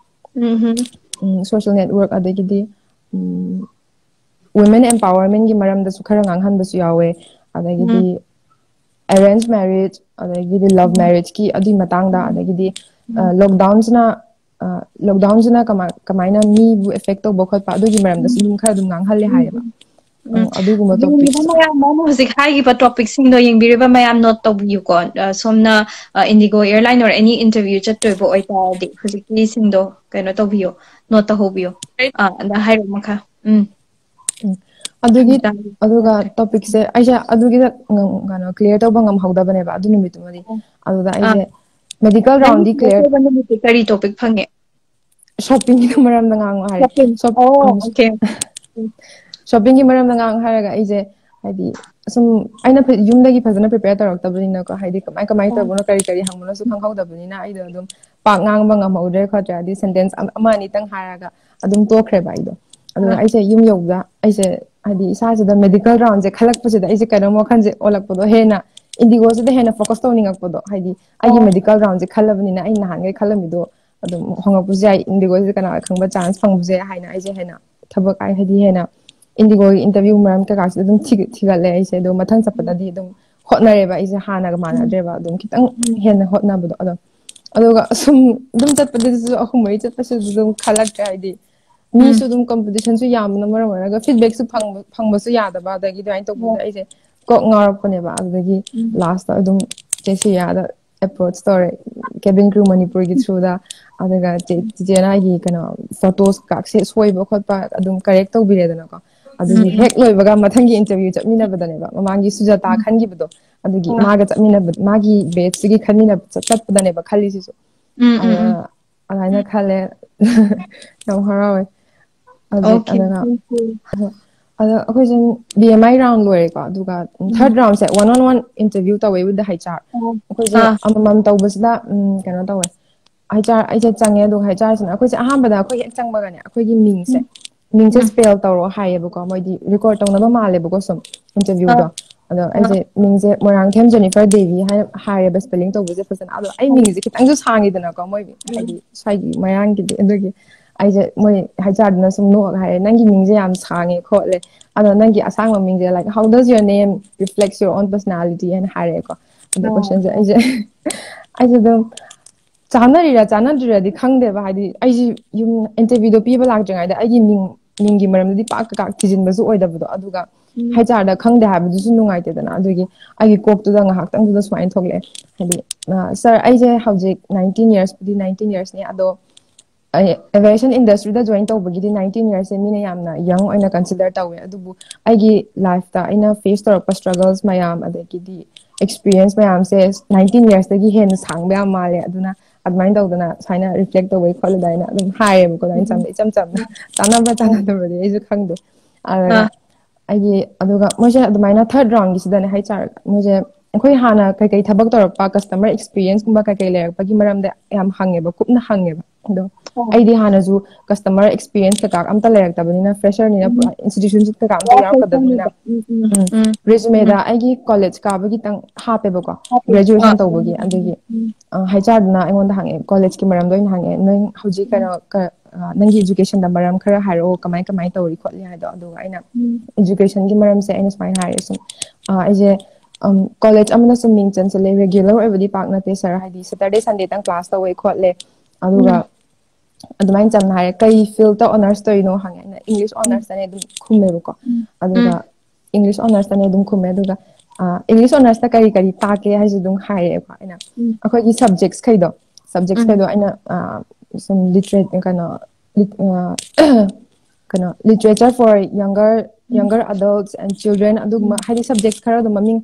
ꯎꯝ ꯎꯝ, social network, ꯑꯗꯒꯤꯗꯤ ꯎꯝ, women empowerment ꯀꯤ ꯃꯔꯝꯗꯁꯨ ꯈꯔ ꯉꯥꯡꯍꯟꯕꯁꯨ ꯌꯥꯎꯋꯦ꯫ ꯑꯗꯒꯤꯗꯤ ꯎꯝ arrange marriage, ꯑꯗꯒꯤꯗꯤ love ꯎꯝ marriage ꯀꯤ ꯑꯗꯨꯒꯤ ꯃꯇꯥꯡꯗ, ꯎꯝ ꯑꯗꯒꯤꯗꯤ ꯎꯝ lockdown ꯁꯤꯅ lockdown ꯁꯤꯅ ꯀꯃꯥꯏ ꯀꯃꯥꯏꯅ ꯃꯤꯕꯨ affect ꯇꯧꯕ ꯈꯣꯠꯄ ꯑꯗꯨꯒꯤ ꯃꯔꯝꯗꯁꯨ ꯎꯝ ꯑꯗꯨꯝ ꯈꯔ ꯑꯗꯨꯝ ꯉꯥꯡꯍꯜꯂꯦ ꯎꯝ ꯍꯥꯏꯌꯦꯕ꯫ ꯎꯝ. ꯎꯝ, ꯑꯗꯨꯒꯨꯝꯕ ꯌꯦꯡꯕꯤꯕ ꯇꯣꯄꯤꯛꯁ ꯃꯌꯥꯝ, ꯃꯥꯅ ꯍꯧꯖꯤꯛ ꯍꯥꯏꯈꯤꯕ ꯇꯣꯄꯤꯛꯁꯤꯡꯗꯣ ꯌꯦꯡꯕꯤꯔꯤꯕ ꯃꯌꯥꯝ ꯅꯣꯠ ꯇꯧꯕꯤꯌꯨꯀꯣ꯫ ꯑ, ꯁꯣꯝꯅ, ꯑ, Indigo Airline or any interview ꯆꯠꯇꯣꯏꯕ ꯑꯣꯏꯇꯥꯔꯗꯤ ꯍꯧꯖꯤꯛꯀꯤꯁꯤꯡꯗꯣ ꯀꯩꯅꯣ ꯇꯧꯕꯤꯌꯣ, ꯅꯣꯠ ꯇꯧꯍꯧꯕꯤꯌꯣ꯫ ꯑꯥ, ꯑꯗ ꯍꯥꯏꯔꯣ ꯃꯈꯥ꯫ ꯎꯝ꯫ ꯎꯝ꯫ ꯑꯗꯨꯒꯤ, ꯑꯗꯨꯒ ꯇꯣꯄꯤꯛꯁꯦ ꯑꯩꯁꯦ ꯑꯗꯨꯒꯤꯗ ꯉ-, ꯀꯩꯅꯣ, ꯀ꯭ꯂꯤꯌꯥꯔ ꯇꯧꯕ ꯉꯝꯍꯧꯗꯕꯅꯦꯕ ꯑꯗꯨ ꯅꯨꯃꯤꯠꯇꯨꯃꯗꯤ꯫ ꯑꯗꯨꯗ ꯑꯥ꯫ ꯑꯩꯁꯦ ꯃꯦꯗꯤꯀꯦꯜ ꯅꯪ ꯔꯥꯎꯟꯗꯤ ꯀ꯭ꯂꯤꯌꯥꯔ ꯅꯨꯃꯤꯠꯇꯨ ꯀꯔꯤ ꯇꯣꯄꯤꯛ ꯐꯪꯉꯦ? ꯁꯣꯞꯄꯤꯡꯒꯤ ꯃꯔꯝꯗ ꯉꯥꯡꯉꯣ ꯍꯥꯏꯔꯦ꯫ Shopping. ꯁꯣꯞ-, ꯑꯣ, ꯎꯝ, okay. ꯁꯣꯞꯄꯤꯡꯒꯤ ꯃꯔꯝꯗ ꯉꯥꯡꯉꯣ ꯍꯥꯏꯔꯒ ꯑꯩꯁꯦ, ꯍꯥꯏꯗꯤ, ꯁꯨꯝ ꯑꯩꯅ ꯐ-, ꯌꯨꯝꯗꯒꯤ ꯐꯖꯅ ꯄ꯭ꯔꯤꯄꯦꯌꯔ ꯇꯧꯔꯛꯇꯕꯅꯤꯅꯀꯣ, ꯍꯥꯏꯗꯤ ꯀꯃꯥꯏ ꯀꯃꯥꯏꯅ ꯑꯣ꯫ ꯇꯧꯕꯅꯣ, ꯀꯔꯤ ꯀꯔꯤ ꯍꯪꯕꯅꯣꯁꯨ ꯈꯪꯍꯧꯗꯕꯅꯤꯅ ꯑꯩꯗꯣ ꯑꯗꯨꯝ ꯄꯥꯛ ꯉꯥꯡꯕ ꯉꯝꯍꯧꯗ꯭ꯔꯦ ꯈꯣꯠꯇ꯭ꯔꯦ, ꯍꯥꯏꯗꯤ ꯁꯦꯟꯇꯦꯟꯁ ꯑꯃ ꯑꯅꯤꯇꯪ ꯍꯥꯏꯔꯒ ꯑꯗꯨꯝ ꯇꯣꯛꯈ꯭ꯔꯦꯕ ꯑꯩꯗꯣ꯫ ꯑꯗꯨꯒ ꯑꯥ꯫ ꯑꯩꯁꯦ ꯌꯨꯝ ꯌꯧꯕꯗ ꯑꯩꯁꯦ, ꯍꯥꯏꯗꯤ, ꯏꯁꯥꯁꯤꯗ ꯃꯦꯗꯤꯀꯦꯜ ꯔꯥꯎꯟꯁꯦ ꯈꯜꯂꯛꯄꯁꯤꯗ ꯑꯩꯁꯦ ꯀꯩꯅꯣꯝ ꯋꯥꯈꯜꯁꯦ ꯑꯣꯜꯂꯛꯄꯗꯣ, ꯍꯦꯟꯅ ꯏꯟꯗꯤꯒꯣꯁꯤꯗ ꯍꯦꯟꯅ ꯐꯣꯀꯁ ꯇꯧꯅꯤꯡꯉꯛꯄꯗꯣ, ꯍꯥꯏꯗꯤ ꯑꯩꯒꯤ ꯑꯣ꯫ ꯃꯦꯗꯤꯀꯦꯜ ꯔꯥꯎꯟꯁꯦ ꯈꯜꯂꯕꯅꯤꯅ ꯑꯩ ꯅꯍꯥꯟꯈꯩ ꯈꯜꯂꯝꯃꯤꯗꯣ ꯑꯗꯨꯝ ꯍꯣꯡꯉꯛꯄꯁꯨ ꯌꯥꯏ, ꯏꯟꯗꯤꯒꯣꯁꯤꯗ ꯀꯅꯥ ꯈꯪꯕ ꯆꯥꯟꯁ ꯐꯪꯕꯁꯨ ꯌꯥꯏ ꯍꯥꯏꯅ ꯑꯩꯁꯦ ꯍꯦꯟꯅ ꯊꯕꯛ, ꯍꯥꯏꯗꯤ ꯍꯦꯟꯅ ꯏꯟꯗꯤꯒꯣꯒꯤ ꯏꯟꯇꯔꯚꯤꯌꯨ ꯃꯔꯝ ꯀꯩꯀꯥꯁꯤꯗ ꯑꯗꯨꯝ ꯊꯤ-, ꯊꯤꯒꯠꯂꯦ ꯑꯩꯁꯦ꯫ ꯑꯗꯣ ꯃꯊꯪ ꯆꯠꯄꯗꯗꯤ ꯑꯗꯨꯝ ꯍꯣꯠꯅꯔꯦꯕ ꯑꯩꯁꯦ, ꯍꯥꯟꯅꯒ ꯎꯝ꯫ ꯎꯝ꯫ ꯍꯦꯟꯅ ꯍꯣꯠꯅꯕꯗꯣ꯫ ꯑꯗꯣ, ꯑꯗꯨꯒ ꯁꯨꯝ ꯑꯗꯨꯝ ꯆꯠꯄꯗꯁꯨ ꯑꯍꯨꯝ ꯃꯔꯤ ꯆꯠꯄꯁꯨ ꯑꯗꯨꯝ ꯈꯜꯂꯛꯇ꯭ꯔꯦ, ꯍꯥꯏꯗꯤ ꯎꯝ꯫ ꯃꯤꯁꯨ ꯑꯗꯨꯝ ꯀꯝꯄꯤꯇꯤꯁꯟꯁꯨ ꯌꯥꯝꯕꯅ ꯃꯔꯝ ꯑꯣꯏꯔꯒ ꯐꯤꯗꯕꯦꯛꯁꯨ ꯐꯪꯕ, ꯐꯪꯕꯁꯨ ꯌꯥꯗꯕ, ꯑꯗꯒꯤ ꯑꯗꯨꯃꯥꯏꯅ ꯇꯧꯕꯗꯨꯗ ꯍꯣꯏ꯫ ꯑꯩꯁꯦ ꯀꯣꯛ ꯉꯥꯎꯔꯛꯄꯅꯦꯕ꯫ ꯑꯗꯨꯗꯒꯤ ꯎꯝ꯫ ꯂꯥꯁꯇ ꯑꯗꯨꯝ ꯆꯦ ꯁꯤꯔꯤꯌꯥꯗ ꯑꯦꯄ꯭ꯔꯣꯆ ꯇꯧꯔꯦ, ꯀꯦꯕꯤꯟ ꯀ꯭ꯔꯨ ꯃꯅꯤꯄꯨꯔꯒꯤ ꯊ꯭ꯔꯨꯗ꯫ ꯑꯗꯨꯒ ꯆꯦ-, ꯆꯤꯆꯦꯅ ꯑꯩꯒꯤ ꯀꯩꯅꯣ ꯐꯣꯇꯣꯁ ꯀꯥꯛꯁꯦ ꯁꯣꯏꯕ ꯈꯣꯠꯄ ꯑꯗꯨꯝ ꯀꯔꯦꯛ ꯇꯧꯕꯤꯔꯦꯗꯅꯀꯣ꯫ ꯑꯗꯨꯒꯤ ꯎꯝ, ꯎꯝ꯫ ꯍꯦꯛ ꯂꯣꯏꯕꯒ ꯃꯊꯪꯒꯤ ꯏꯟꯇꯔꯚꯤꯌꯨ ꯆꯠꯃꯤꯟꯅꯕꯗꯅꯦꯕ, ꯃꯃꯥꯡꯒꯤ ꯁꯨꯖꯥꯇꯥ ꯎꯝ꯫ ꯈꯟꯈꯤꯕꯗꯣ, ꯑꯗꯨꯒꯤ ꯑꯣ꯫ ꯃꯥꯒ ꯆꯠꯃꯤꯟꯅꯕ, ꯃꯥꯒꯤ ꯕꯦꯠꯁꯇꯨꯒꯤ ꯈꯟꯃꯤꯟꯅꯕ ꯆꯠ-, ꯆꯠꯄꯗꯅꯦꯕ ꯈꯜꯂꯤꯁꯤꯁꯨ꯫ ꯎꯝ, ꯎꯝ, ꯑꯗꯨꯅ ꯎꯝ꯫ ꯑꯗꯨꯃꯥꯏꯅ ꯈꯜꯂꯦ꯫ ꯌꯥꯝ ꯍꯔꯥꯎꯋꯦ ꯍꯧꯖꯤꯛ꯫ Okay, ꯑꯗꯨꯒ thank you. ꯑꯗꯣ ꯑꯩꯈꯣꯏꯁꯦ ꯕꯤ ꯑꯦꯝ ꯑꯥꯏ ꯔꯥꯎꯟ ꯂꯣꯏꯔꯦꯀꯣ, ꯑꯗꯨꯒ ꯎꯝ꯫ ꯊꯥꯔꯠ ꯔꯥꯎꯟꯁꯦ ꯋꯥꯟ ꯑꯣꯟ ꯋꯥꯟ ꯏꯟꯇꯔꯚꯤꯌꯨ ꯇꯧꯋꯦ with the ꯍꯩꯆ ꯑꯥꯔ꯫ ꯑꯣ꯫ ꯑꯩꯈꯣꯏꯁꯦ ꯑꯥ꯫ ꯑꯃꯃꯝ ꯇꯧꯕꯁꯤꯗ, ꯎꯝ, ꯀꯩꯅꯣ ꯇꯧꯋꯦ, ꯍꯩꯆ ꯑꯥꯔ, ꯑꯩꯁꯦ ꯆꯪꯉꯦ꯫ ꯑꯗꯨꯒ ꯍꯩꯆ ꯑꯥꯔꯁꯤꯅ ꯑꯩꯈꯣꯏꯁꯦ ꯑꯍꯥꯟꯕꯗ ꯑꯩꯈꯣꯏ ꯍꯦꯛ ꯆꯪꯕꯒꯅꯦ ꯑꯩꯈꯣꯏꯒꯤ ꯃꯤꯡꯁꯦ, ꯎꯝ꯫ ꯃꯤꯡꯁꯦ ꯎꯝ꯫ ꯁ꯭ꯄꯦꯜ ꯇꯧꯔꯣ ꯍꯥꯏꯌꯦꯕꯀꯣ, ꯃꯣꯏꯗꯤ ꯔꯦꯀꯣꯔꯗ ꯇꯧꯅꯕ ꯃꯥꯜꯂꯦꯕꯀꯣ ꯁꯨꯝ ꯑꯥ꯫ ꯏꯟꯇꯔꯚꯤꯌꯨꯗꯣ꯫ ꯑꯗꯣ ꯑꯥ꯫ ꯑꯩꯁꯦ ꯃꯤꯡꯁꯦ ꯃꯣꯏꯔꯥꯡꯊꯦꯝ ꯖꯦꯅꯤꯐꯔ ꯗꯦꯕꯤ ꯍꯥꯏꯅ ꯍꯥꯏꯔꯦꯕ ꯁ꯭ꯄꯦꯂꯤꯡ ꯇꯧꯕꯁꯦ ꯐꯖꯅ꯫ ꯑꯗꯣ ꯑꯩ ꯑꯥ꯫ ꯃꯤꯡꯁꯦ ꯈꯤꯇꯪꯁꯨ ꯁꯥꯡꯉꯤꯗꯅꯀꯣ ꯃꯣꯏ, ꯎꯝ꯫ ꯍꯥꯏꯗꯤ ꯁ꯭ꯋꯥꯏꯒꯤ ꯃꯌꯥꯡꯒꯤꯗꯤ꯫ ꯑꯗꯨꯒꯤ ꯑꯩꯁꯦ ꯃꯣꯏ ꯍꯩꯆ ꯑꯥꯔꯗꯨꯅ ꯁꯨꯝ ꯅꯣꯛꯑꯒ ꯍꯥꯏꯔꯦ, "ꯅꯪꯒꯤ ꯃꯤꯡꯁꯦ ꯌꯥꯝ ꯁꯥꯡꯉꯦ ꯈꯣꯠꯂꯦ, ꯑꯗꯣ ꯅꯪꯒꯤ ꯑꯁꯥꯡꯕ ꯃꯤꯡꯁꯦ, like, how does your name reflects your own personality?" ꯍꯥꯏꯅ ꯍꯥꯏꯔꯛꯑꯦꯀꯣ꯫ ꯑꯗꯣ ꯑꯥ꯫ ꯀꯣꯏꯁꯟꯁꯦ ꯑꯩꯁꯦ ꯑꯩꯁꯦ ꯑꯗꯨꯝ ꯆꯥꯟꯅꯔꯤꯔꯥ ꯆꯥꯟꯅꯗ꯭ꯔꯤꯔꯥꯗꯤ ꯈꯪꯗꯦꯕ, ꯍꯥꯏꯗꯤ ꯑꯩꯁꯦ ꯌꯨꯝ ꯏꯟꯇꯔꯚ꯭ꯌꯨꯗꯣ ꯄꯤꯕ ꯂꯥꯛꯇ꯭ꯔꯤꯉꯩꯗ ꯑꯩꯒꯤ ꯃꯤꯡ ꯃꯤꯡꯒꯤ ꯃꯔꯝꯗꯗꯤ ꯄꯥꯛ ꯀꯩꯀꯥ ꯊꯤꯖꯤꯟꯕꯁꯨ ꯑꯣꯏꯗꯕꯗꯣ, ꯑꯗꯨꯒ ꯎꯝ꯫ ꯍꯩꯆ ꯑꯥꯔꯗ ꯈꯪꯗꯦ ꯍꯥꯏꯕꯗꯨꯁꯨ ꯅꯨꯡꯉꯥꯏꯇꯦꯗꯅ꯫ ꯑꯗꯨꯒꯤ ꯑꯩꯒꯤ ꯀꯣꯛꯇꯨꯗ ꯉꯥꯏꯍꯥꯛꯇꯪꯗꯨꯗ ꯁꯨꯃꯥꯏꯅ ꯊꯣꯛꯂꯛꯑꯦ, ꯍꯥꯏꯗꯤ, "ꯁꯥꯔ, ꯑꯩꯁꯦ ꯍꯧꯖꯤꯛ ꯅꯥꯏꯟꯇꯤꯟ ꯌꯔꯁꯄꯨꯗꯤ ꯅꯥꯏꯟꯇꯤꯟ ꯌꯔꯁꯅꯤ, ꯑꯗꯣ ꯑꯩ ꯑꯦꯚꯤꯌꯦꯁꯟ ꯏꯟꯗꯁꯇ꯭ꯔꯤꯗ ꯖꯣꯏꯟ ꯇꯧꯕꯒꯤꯗꯤ ꯅꯥꯏꯟꯇꯤꯟ ꯌꯔꯁꯁꯦ ꯃꯤꯅ ꯌꯥꯝꯅ ꯌꯪ ꯑꯣꯏꯅ ꯀꯟꯁꯤꯗꯔ ꯇꯧꯋꯦ, ꯑꯗꯨꯕꯨ ꯑꯩꯒꯤ ꯂꯥꯏꯐꯇ ꯑꯩꯅ ꯐꯦꯁ ꯇꯧꯔꯛꯄ ꯁ꯭ꯇ꯭ꯔꯒꯜꯁ ꯃꯌꯥꯝ, ꯑꯗꯒꯤꯗꯤ ꯑꯦꯛꯁꯄꯤꯔꯤꯌꯦꯟꯁ ꯃꯌꯥꯝꯁꯦ ꯅꯥꯏꯟꯇꯤꯟ ꯌꯔꯁꯇꯒꯤ ꯍꯦꯟꯅ ꯁꯥꯡꯕ ꯌꯥꯝ ꯃꯥꯜꯂꯦ, ꯑꯗꯨꯅ ꯑꯗꯨꯃꯥꯏꯅ ꯇꯧꯗꯅ ꯁꯨꯃꯥꯏꯅ ꯔꯤꯐ꯭ꯂꯦꯛ ꯇꯧꯕꯩ ꯈꯣꯠꯂꯦ" ꯑꯗꯨꯃꯥꯏꯅ ꯑꯗꯨꯝ ꯍꯥꯏꯌꯦꯕꯀꯣ, ꯑꯗꯨꯃꯥꯏꯅ ꯆꯝꯅ, ꯏꯆꯝ ꯆꯝꯅ꯫ ꯆꯥꯟꯅꯕ ꯆꯥꯟꯅꯗꯕꯗꯤ ꯑꯩꯁꯨ ꯈꯪꯗꯦ꯫ ꯑꯗꯨꯒ ꯑꯥ꯫ ꯑꯩꯒꯤ, ꯑꯗꯨꯒ ꯃꯣꯏꯁꯦ ꯑꯗꯨꯃꯥꯏꯅ ꯊꯥꯔꯠ ꯔꯥꯎꯟꯒꯤꯁꯤꯗꯅꯦ, ꯍꯩꯆ ꯑꯥꯔ, ꯃꯣꯏꯁꯦ ꯑꯩꯈꯣꯏ ꯍꯥꯟꯅ ꯀꯩꯀꯩ ꯊꯕꯛ ꯇꯧꯔꯛꯄ, ꯀꯁꯇꯃꯔ ꯑꯦꯛꯁꯄꯤꯔꯤꯌꯦꯟꯁꯀꯨꯝꯕ ꯀꯩꯀꯩ ꯂꯩꯔꯛꯄꯒꯤ ꯃꯔꯝꯗ ꯌꯥꯝ ꯍꯪꯉꯦꯕ, ꯀꯨꯞꯅ ꯍꯪꯉꯦꯕ꯫ ꯑꯗꯣ ꯑꯣ꯫ ꯑꯩꯗꯤ ꯍꯥꯟꯅꯁꯨ ꯀꯁꯇꯃꯔ ꯑꯦꯛꯁꯄꯤꯔꯤꯌꯦꯟꯁ ꯀꯩꯀꯥ ꯑꯝꯇ ꯂꯩꯔꯛꯇꯕꯅꯤꯅ, ꯐ꯭ꯔꯦꯁꯔꯅꯤꯅ, ꯎꯝ꯫ ꯄꯨꯔꯥ ꯏꯟꯁꯇꯤꯇ꯭ꯌꯨꯁꯟꯁꯨ ꯀꯩꯀꯥ ꯑꯝꯇ ꯌꯥꯎꯔꯛꯇꯕꯅꯤꯅ꯫ ꯎꯝ, ꯎꯝ꯫ ꯎꯝ꯫ ꯔꯤꯖꯨꯃꯦꯗ ꯎꯝ꯫ ꯑꯩꯒꯤ ꯀꯣꯂꯦꯖ ꯀꯥꯕꯒꯤꯇꯪ ꯍꯥꯞꯄꯦꯕꯀꯣ, ꯍꯥꯞꯄꯦ꯫ ꯒ꯭ꯔꯦꯖꯨꯑꯦꯁꯟ ꯑꯥ꯫ ꯇꯧꯕꯒꯤ꯫ ꯑꯗꯨꯒꯤ, ꯎꯝ꯫ ꯑ, ꯍꯩꯆ ꯑꯥꯔꯗꯨꯅ ꯑꯩꯉꯣꯟꯗ ꯍꯪꯉꯛꯑꯦ, ꯀꯣꯂꯦꯖꯀꯤ ꯃꯔꯝꯗ ꯑꯣꯏꯅ ꯍꯪꯉꯛꯑꯦ, "ꯅꯪ ꯍꯧꯖꯤꯛ ꯎꯝ꯫ ꯀꯩꯅꯣ, ꯀ-, ꯑ, ꯅꯪꯒꯤ ꯏꯖꯨꯀꯦꯁꯟꯗ ꯃꯔꯝ ꯈꯔ ꯍꯥꯏꯔꯛꯑꯣ, ꯀꯃꯥꯏ ꯀꯃꯥꯏ ꯇꯧꯔꯤ ꯈꯣꯠꯂꯤ" ꯍꯥꯏꯗꯣ꯫ ꯑꯗꯨꯒ ꯑꯩꯅ ꯎꯝ꯫ ꯏꯖꯨꯀꯦꯁꯟꯒꯤ ꯃꯔꯝꯁꯦ ꯑꯩꯅ ꯁꯨꯃꯥꯏꯅ ꯍꯥꯏꯔꯦ ꯁꯨꯝ, ꯑ, ꯑꯩꯁꯦ, ꯎꯝ, ꯀꯣꯂꯦꯖ ꯑꯃꯅ ꯁꯨꯝ ꯃꯤꯡ ꯆꯟꯁꯤꯜꯂꯦ, ꯔꯦꯒꯨꯂꯔ ꯑꯣꯏꯕꯗꯤ ꯄꯥꯛ ꯅꯠꯇꯦ ꯁꯥꯔ, ꯍꯥꯏꯗꯤ ꯁꯦꯇꯔꯗꯦ ꯁꯟꯗꯦꯇꯪ ꯀ꯭ꯂꯥꯁ ꯇꯧꯋꯦ ꯈꯣꯠꯂꯦ꯫ ꯑꯗꯨꯒ ꯎꯝ꯫ ꯑꯗꯨꯃꯥꯏꯅ ꯆꯝꯅ ꯍꯥꯏꯔꯦ, "ꯀꯩ ꯐꯤꯜꯗ ꯑꯣꯅꯔꯁ ꯇꯧꯔꯤꯅꯣ?" ꯍꯪꯉꯦ꯫ ꯑꯩꯅ ꯏꯪꯂꯤꯁ ꯎꯝ꯫ ꯑꯣꯅꯔꯁꯇꯅꯦ ꯑꯗꯨꯝ ꯈꯨꯝꯃꯦꯕꯀꯣ꯫ ꯎꯝ꯫ ꯑꯗꯨꯒ ꯎꯝ꯫ ꯏꯪꯂꯤꯁ ꯑꯣꯅꯔꯁꯇꯅꯦ ꯑꯗꯨꯝ ꯈꯨꯝꯃꯦ꯫ ꯑꯗꯨꯒ, ꯑ, ꯏꯪꯂꯤꯁ ꯑꯣꯅꯔꯁꯇ ꯀꯔꯤ ꯀꯔꯤ ꯇꯥꯛꯀꯦ ꯍꯥꯏꯁꯨ ꯑꯗꯨꯝ ꯍꯥꯏꯔꯛꯑꯦꯀꯣ꯫ ꯑꯩꯅ ꯎꯝ꯫ ꯑꯩꯈꯣꯏꯒꯤ ꯁꯕꯖꯦꯛꯁꯈꯩꯗꯣ, ꯁꯕꯖꯦꯛꯁꯈꯩꯗꯣ ꯎꯝ꯫ ꯑꯩꯅ, ꯑ, ꯁꯨꯝ ꯂꯤꯇꯔꯦ-, ꯀꯩꯅꯣ, lit-, ꯑ, ꯀꯩꯅꯣ, literature for younger, um. Younger adults and children, ꯑꯗꯨꯒꯨꯝꯕ, ꯎꯝ꯫ ꯍꯥꯏꯗꯤ ꯁꯕꯖꯦꯛ ꯈꯔ ꯑꯗꯨꯝ ꯃꯃꯤꯡ,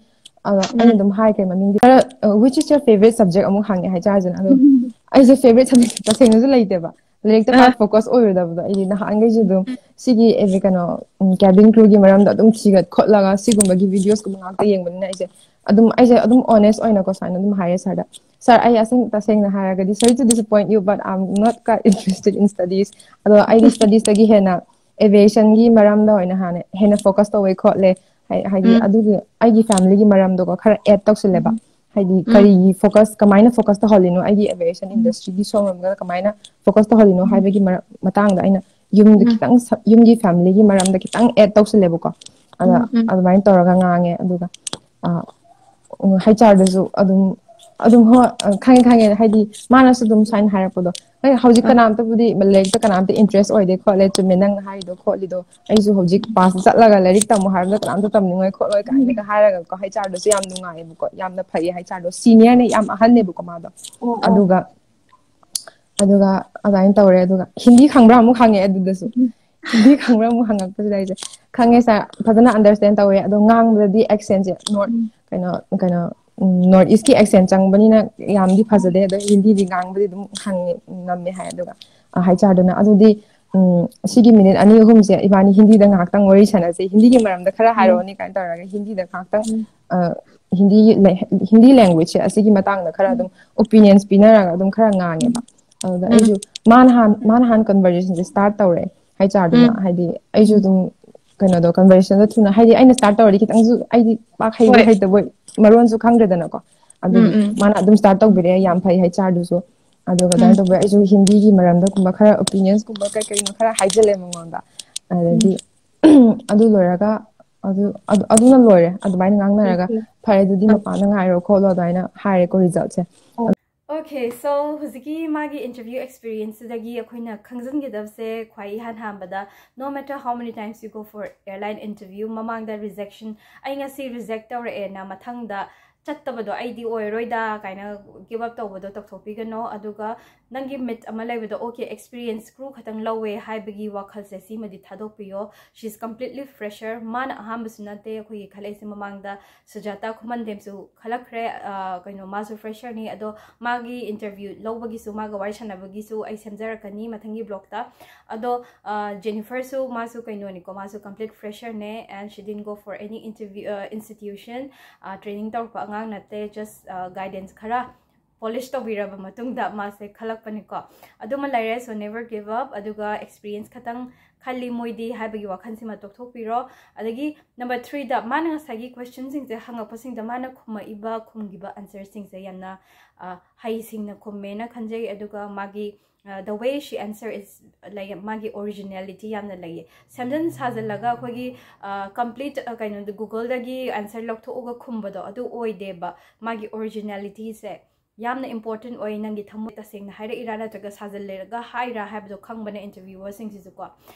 ꯑ, ꯑꯩꯅ ꯎꯝ꯫ ꯑꯗꯨꯝ ꯍꯥꯏꯈ꯭ꯔꯦ ꯃꯃꯤꯡꯗꯤ꯫ ꯈꯔ, ꯑ, "Which is your favorite subject?" ꯑꯃꯨꯛ ꯍꯪꯉꯦ ꯍꯥꯏꯇꯥꯔꯦ꯫ ꯑꯗꯣ ꯎꯝ꯫ ꯑꯩꯁꯦ ꯐꯦꯕꯔꯦꯠ ꯁꯕꯖꯦꯛ ꯇꯁꯦꯡꯅꯁꯨ ꯂꯩꯇꯦꯕ꯫ ꯂꯥꯏꯔꯤꯛꯇ ꯑ꯫ ꯄꯥꯛ ꯐꯣꯀꯁ ꯑꯣꯏꯔꯨꯗꯕꯗꯣ꯫ ꯑꯩꯗꯤ ꯅꯍꯥꯟꯈꯩꯁꯨ ꯑꯗꯨꯝ ꯎꯝ꯫ ꯁꯤꯒꯤ ꯑꯦ-, ꯀꯩꯅꯣ, ꯎꯝ, ꯀꯦꯕꯤꯟ ꯀ꯭ꯔꯨꯒꯤ ꯃꯔꯝꯗ ꯑꯗꯨꯝ ꯊꯤꯒꯠ ꯈꯣꯠꯂꯒ ꯁꯤꯒꯨꯝꯕꯒꯤ ꯚꯤꯗꯤꯑꯣꯁꯀꯨꯝꯕ ꯉꯥꯛꯇ ꯌꯦꯡꯕꯅꯤꯅ ꯑꯩꯁꯦ ꯑꯗꯨꯝ, ꯑꯩꯁꯦ ꯑꯗꯨꯝ ꯑꯣꯅꯦꯁ ꯑꯣꯏꯅꯀꯣ ꯁꯨꯃꯥꯏꯅ ꯑꯗꯨꯝ ꯍꯥꯏꯔꯦ ꯁꯥꯔꯗ, "Sir, ꯑꯩ ꯑꯁꯦꯡ-, ꯇꯁꯦꯡꯅ ꯍꯥꯏꯔꯒꯗꯤ, sorry to disappoint you, but I'm not quite interested in studies꯫ ꯑꯗꯣ ꯑꯩꯗꯤ ꯁ꯭ꯇꯗꯤꯁꯇꯒꯤ ꯍꯦꯟꯅ ꯑꯦꯚꯤꯌꯦꯁꯟꯒꯤ ꯃꯔꯝꯗ ꯑꯣꯏꯅ ꯍꯥꯟꯅ ꯍꯦꯟꯅ ꯐꯣꯀꯁ ꯇꯧꯋꯦ ꯈꯣꯠꯂꯦ꯫ ꯍꯥꯏ-, ꯍꯥꯏꯗꯤ ꯎꯝ꯫ ꯑꯗꯨꯒꯤ ꯑꯩꯒꯤ ꯐꯦꯃꯤꯂꯤꯒꯤ ꯃꯔꯝꯗꯣꯀꯣ ꯈꯔ ꯑꯦꯗ ꯇꯧꯁꯤꯜꯂꯦꯕ꯫ ꯎꯝ꯫ ꯍꯥꯏꯗꯤ ꯎꯝ꯫ ꯀꯔꯤꯒꯤ ꯐꯣꯀꯁ, ꯀꯃꯥꯏꯅ ꯐꯣꯀꯁ ꯇꯧꯍꯜꯂꯤꯅꯣ ꯑꯩꯒꯤ ꯑꯦꯚꯤꯌꯦꯁꯟ ꯎꯝ꯫ ꯏꯟꯗꯁꯇ꯭ꯔꯤꯒꯤ ꯁꯣꯝꯔꯣꯝꯗ ꯀꯃꯥꯏꯅ ꯐꯣꯀꯁ ꯇꯧꯍꯜꯂꯤꯅꯣ ꯎꯝ꯫ ꯍꯥꯏꯕꯒꯤ ꯃꯔꯝ-, ꯃꯇꯥꯡꯗ ꯑꯩꯅ ꯌꯨꯝꯗ ꯎꯝ꯫ ꯈꯤꯇꯪ ꯁ-, ꯌꯨꯝꯒꯤ ꯐꯦꯃꯤꯂꯤꯒꯤ ꯃꯔꯝꯗ ꯈꯤꯇꯪ ꯑꯦꯗ ꯇꯧꯁꯤꯜꯂꯦꯕꯀꯣ꯫ ꯑꯗ ꯎꯝ, ꯎꯝ꯫ ꯑꯗꯨꯃꯥꯏꯅ ꯇꯧꯔꯒ ꯉꯥꯡꯉꯦ꯫ ꯑꯗꯨꯒ, ꯑ, ꯎꯝ, ꯍꯩꯆ ꯑꯥꯔꯗꯁꯨ ꯑꯗꯨꯝ, ꯑꯗꯨꯝ ꯍꯣꯏ, ꯑ, ꯈꯪꯉꯦ ꯈꯪꯉꯦ, ꯍꯥꯏꯗꯤ ꯃꯥꯅꯁꯨ ꯑꯗꯨꯝ ꯁꯨꯃꯥꯏꯅ ꯍꯥꯏꯔꯛꯄꯗꯣ, "ꯑꯩ ꯍꯧꯖꯤꯛ ꯀꯅꯥꯝꯇꯕꯨꯗꯤ ꯂꯥꯏꯔꯤꯛꯇ ꯀꯅꯥꯝꯇ ꯏꯟꯇꯔꯦꯁ ꯑꯣꯏꯗꯦ ꯈꯣꯠꯂꯦ, ꯆꯨꯝꯃꯦ ꯅꯪꯅ ꯍꯥꯏꯗꯣ ꯈꯣꯠꯂꯤꯗꯣ, ꯑꯩꯁꯨ ꯍꯧꯖꯤꯛ ꯄꯥꯁ ꯆꯠꯂꯒ ꯂꯥꯏꯔꯤꯛ ꯇꯝꯃꯣ ꯍꯥꯏꯕꯗ ꯀꯅꯥꯝꯇ ꯇꯝꯅꯤꯡꯉꯣꯏ ꯈꯣꯠꯂꯣꯏ" ꯀꯥꯏꯅꯒ ꯍꯥꯏꯔꯒꯀꯣ, ꯍꯩꯆ ꯑꯥꯔꯗꯨꯁꯨ ꯌꯥꯝ ꯅꯨꯡꯉꯥꯏꯌꯦꯕꯀꯣ, ꯌꯥꯝꯅ ꯐꯩꯌꯦ ꯍꯩꯆ ꯑꯥꯔꯗꯣ, ꯁꯤꯅꯤꯌꯔꯅꯦ, ꯌꯥꯝ ꯑꯍꯟꯅꯦꯕꯀꯣ ꯃꯥꯗꯣ꯫ ꯑꯗꯨꯒ ꯑꯗꯨꯒ ꯑꯗꯨꯃꯥꯏꯅ ꯇꯧꯔꯦ꯫ ꯑꯗꯨꯒ ꯍꯤꯟꯗꯤ ꯈꯪꯕ꯭ꯔꯥ ꯑꯃꯨꯛ ꯍꯪꯉꯦ ꯑꯗꯨꯗꯁꯨ꯫ ꯍꯤꯟꯗꯤ ꯈꯪꯕ꯭ꯔꯥ ꯑꯃꯨꯛ ꯍꯪꯉꯛꯄꯁꯤꯗ ꯑꯩꯁꯦ, "ꯈꯪꯉꯦ ꯁꯥꯔ, ꯐꯖꯅ ꯑꯟꯗꯔꯁꯇꯦꯟ ꯇꯧꯋꯦ, ꯑꯗꯣ ꯉꯥꯡꯕꯗꯗꯤ ꯑꯦꯛꯁꯦꯟꯁꯦ ꯅꯣꯔꯠ ꯀꯩꯅꯣ ꯀꯩꯅꯣ ꯅꯣꯔꯠ ꯏꯁꯀꯤ ꯑꯦꯛꯁꯦꯟ ꯆꯪꯕꯅꯤꯅ ꯌꯥꯝꯗꯤ ꯐꯖꯗꯦ, ꯑꯗꯣ ꯍꯤꯟꯗꯤꯗꯤ ꯉꯥꯡꯕꯗꯤ ꯑꯗꯨꯝ ꯈꯪꯉꯦ, ꯉꯝꯃꯦ" ꯍꯥꯏ꯫ ꯑꯗꯨꯒ ꯍꯩꯆ ꯑꯥꯔꯗꯨꯅ, "ꯑꯗꯨꯗꯤ ꯎꯝ, ꯁꯤꯒꯤ ꯃꯤꯅꯤꯠ ꯑꯅꯤ ꯑꯍꯨꯝꯁꯦ ꯏꯕꯥꯅꯤ ꯍꯤꯟꯗꯤꯗ ꯉꯥꯏꯍꯥꯛꯇꯪ ꯋꯥꯔꯤ ꯁꯥꯟꯅꯁꯦ, ꯍꯤꯟꯗꯤꯒꯤ ꯃꯔꯝꯗ ꯈꯔ ꯍꯥꯏꯔꯛꯑꯣꯅꯦ" ꯀꯥꯏꯅ ꯇꯧꯔꯒ ꯍꯤꯟꯗꯤꯗ ꯉꯥꯏꯍꯥꯛꯇꯪ, ꯑ, ꯍꯤꯟꯗꯤ ꯂꯦ-, ꯍꯤꯟꯗꯤ ꯂꯦꯡꯒ꯭ꯋꯦꯖꯁꯦ ꯑꯁꯤꯒꯤ ꯃꯇꯥꯡꯗ ꯈꯔ ꯑꯗꯨꯝ ꯑꯣꯄꯤꯅꯤꯌꯟꯁ ꯄꯤꯅꯔꯒ ꯑꯗꯨꯝ ꯈꯔ ꯉꯥꯡꯉꯦꯕ꯫ ꯑꯗꯨꯗ ꯑꯩꯁꯨ ꯃꯥꯅ ꯍꯥꯟ-, ꯃꯥꯅ ꯍꯥꯟꯅ ꯀꯟꯚꯔꯖꯦꯁꯟꯁꯦ ꯁ꯭ꯇꯥꯔꯠ ꯇꯧꯔꯦ, ꯍꯩꯆ ꯑꯥꯔꯗꯨꯅ꯫ ꯍꯥꯏꯗꯤ ꯑꯩꯁꯨ ꯑꯗꯨꯝ ꯀꯩꯅꯣꯗꯣ, ꯀꯟꯚꯔꯖꯦꯁꯟꯗꯣ ꯊꯨꯅ, ꯍꯥꯏꯗꯤ ꯑꯩꯅ ꯁ꯭ꯇꯥꯔꯠ ꯇꯧꯔꯗꯤ ꯈꯤꯇꯪꯁꯨ ꯑꯩꯗꯤ ꯄꯥꯛ ꯍꯩꯕꯣꯏ ꯍꯩꯇꯕꯣꯏ ꯃꯔꯣꯟꯁꯨ ꯈꯪꯗ꯭ꯔꯦꯗꯅꯀꯣ꯫ ꯑꯗꯨꯒꯤ ꯃꯥꯅ ꯑꯗꯨꯝ ꯁ꯭ꯇꯥꯔꯠ ꯇꯧꯕꯤꯔꯛꯑꯦ, ꯌꯥꯝ ꯐꯩ ꯍꯩꯆ ꯑꯥꯔꯗꯨꯁꯨ꯫ ꯑꯗꯨꯒ ꯑꯗꯨꯃꯥꯏꯅ ꯇꯧꯕ ꯑꯩꯁꯨ ꯍꯤꯟꯗꯤꯒꯤ ꯃꯔꯝꯗꯒꯨꯝꯕ ꯈꯔ ꯑꯣꯄꯤꯅꯤꯌꯟꯁꯀꯨꯝꯕ ꯀꯩ ꯀꯩꯅꯣ ꯈꯔ ꯍꯥꯏꯖꯤꯜꯂꯦ ꯃꯉꯣꯟꯗ꯫ ꯑꯗꯩꯗꯤ ꯑꯗꯨ ꯂꯣꯏꯔꯒ ꯑꯗꯨ, ꯑꯗꯨ, ꯑꯗꯨꯅ ꯂꯣꯏꯔꯦ꯫ ꯑꯗꯨꯃꯥꯏꯅ ꯉꯥꯡꯅꯔꯒ, "ꯐꯔꯦ, ꯑꯗꯨꯗꯤ ꯃꯄꯥꯟꯗ ꯉꯥꯏꯔꯣ ꯈꯣꯠꯂꯣ" ꯑꯗꯨꯃꯥꯏꯅ ꯍꯥꯏꯔꯦꯀꯣ ꯔꯤꯖꯜꯠꯁꯦ꯫ Okay, so ꯍꯧꯖꯤꯛꯀꯤ ꯃꯥꯒꯤ interview experienceꯁꯤꯗꯒꯤ ꯑꯩꯈꯣꯏꯅ ꯈꯪꯖꯤꯟꯒꯗꯕꯁꯦ, ꯈ꯭ꯋꯥꯏ ꯏꯍꯥꯟ ꯍꯥꯟꯕꯗ, no matter how many times you go for airline interview, ꯃꯃꯥꯡꯗ rejection, "ꯑꯩ ꯉꯁꯤ ꯔꯤꯖꯦꯛ ꯇꯧꯔꯛꯑꯦꯅ" ꯃꯊꯪꯗ ꯆꯠꯇꯕꯗꯣ, "ꯑꯩꯗꯤ ꯑꯣꯏꯔꯔꯣꯏꯗ" ꯀꯥꯏꯅ ꯒꯤꯞ ꯑꯞ ꯇꯧꯕꯗꯣ ꯇꯧꯊꯣꯛꯄꯤꯒꯅꯣ꯫ ꯑꯗꯨꯒ ꯅꯪꯒꯤ ꯃꯤꯠ ꯑꯃ ꯂꯩꯕꯗꯣ, "Okay, experience ꯀ꯭ꯔꯨ ꯈꯛꯇꯪ ꯂꯧꯋꯦ" ꯍꯥꯏꯕꯒꯤ ꯋꯥꯈꯜꯁꯦ ꯁꯤꯃꯗꯤ ꯊꯥꯗꯣꯛꯄꯤꯌꯣ꯫ She is completely fresher, ꯃꯥꯅ ꯑꯍꯥꯟꯕꯁꯨ ꯅꯠꯇꯦ ꯑꯩꯈꯣꯏꯒꯤ ꯈꯜꯂꯛꯏꯁꯦ꯫ ꯃꯃꯥꯡꯗ ꯁꯨꯖꯥꯇꯥ ꯈꯨꯃꯟꯗꯦꯝꯁꯨ ꯈꯜꯂꯛꯈ꯭ꯔꯦ, ꯑ, ꯀꯩꯅꯣ, ꯃꯥꯁꯨ ꯐ꯭ꯔꯦꯁꯔꯅꯤ꯫ ꯑꯗꯣ ꯃꯥꯒꯤ interview ꯂꯧꯕꯒꯤꯁꯨ, ꯃꯥꯒ ꯋꯥꯔꯤ ꯁꯥꯟꯅꯕꯒꯤꯁꯨ ꯑꯩ ꯁꯦꯝꯖꯔꯛꯀꯅꯤ ꯃꯊꯪꯒꯤ ꯕ꯭ꯂꯣꯛꯇ꯫ ꯑꯗꯣ, ꯑ, ꯖꯦꯅꯤꯐꯔꯁꯨ, ꯃꯥꯁꯨ ꯀꯩꯅꯣꯅꯤꯀꯣ, ꯃꯥꯁꯨ complete fresherꯅꯦ, and she didn't go for any interview, ꯑ, institution, ꯑ, training ꯇꯧꯔꯛꯄ ꯑꯉꯥꯡ ꯅꯠꯇꯦ, just, ꯑ, guidance ꯈꯔ polish ꯇꯧꯕꯤꯔꯕ ꯃꯇꯨꯡꯗ ꯃꯥꯁꯦ ꯈꯜꯂꯛꯄꯅꯤꯀꯣ꯫ ꯑꯗꯨꯃ ꯂꯩꯔꯦ, so never give up꯫ ꯑꯗꯨꯒ experience ꯈꯛꯇꯪ ꯈꯜꯂꯤ ꯃꯣꯏꯗꯤ ꯍꯥꯏꯕꯒꯤ ꯋꯥꯈꯜꯁꯤꯃ ꯇꯣꯛꯊꯣꯛꯄꯤꯔꯣ꯫ ꯑꯗꯒꯤ number threeꯗ ꯃꯥꯅ ꯉꯁꯥꯏꯒꯤ questionꯁꯤꯡꯁꯦ ꯍꯪꯉꯛꯄꯁꯤꯡꯗ ꯃꯥꯅ ꯈꯨꯝꯃꯛꯏꯕ, ꯈꯨꯝꯈꯤꯕ answerꯁꯤꯡꯁꯦ ꯌꯥꯝꯅ, ꯑ, ꯍꯩꯁꯤꯡꯅ ꯈꯨꯝꯃꯦꯅ ꯈꯟꯖꯩ꯫ ꯑꯗꯨꯒ ꯃꯥꯒꯤ the way she answer is, like, ꯃꯥꯒꯤ originality ꯌꯥꯝꯅ ꯂꯩꯌꯦ꯫ ꯁꯦꯝꯖꯤꯟ ꯁꯥꯖꯤꯜꯂꯒ ꯑꯩꯈꯣꯏꯒꯤ complete ꯀꯩꯅꯣꯗ Google-ꯗꯒꯤ answer ꯂꯧꯊꯣꯛꯑꯒ ꯈꯨꯝꯕꯗꯣ ꯑꯗꯨ ꯑꯣꯏꯗꯦꯕ꯫ ꯃꯥꯒꯤ originality-ꯁꯦ ꯌꯥꯝꯅ important ꯑꯣꯏ꯫ ꯅꯪꯒꯤ ꯊꯃꯣꯏ ꯇꯁꯦꯡꯅ ꯍꯥꯏꯔꯛꯏꯔꯥ ꯅꯠꯇ꯭ꯔꯒ ꯁꯥꯖꯤꯜꯂꯒ ꯍꯥꯏꯔꯥ ꯍꯥꯏꯕꯗꯣ ꯈꯪꯕꯅꯦ interviewer-ꯁꯤꯡꯁꯤꯁꯨꯀꯣ꯫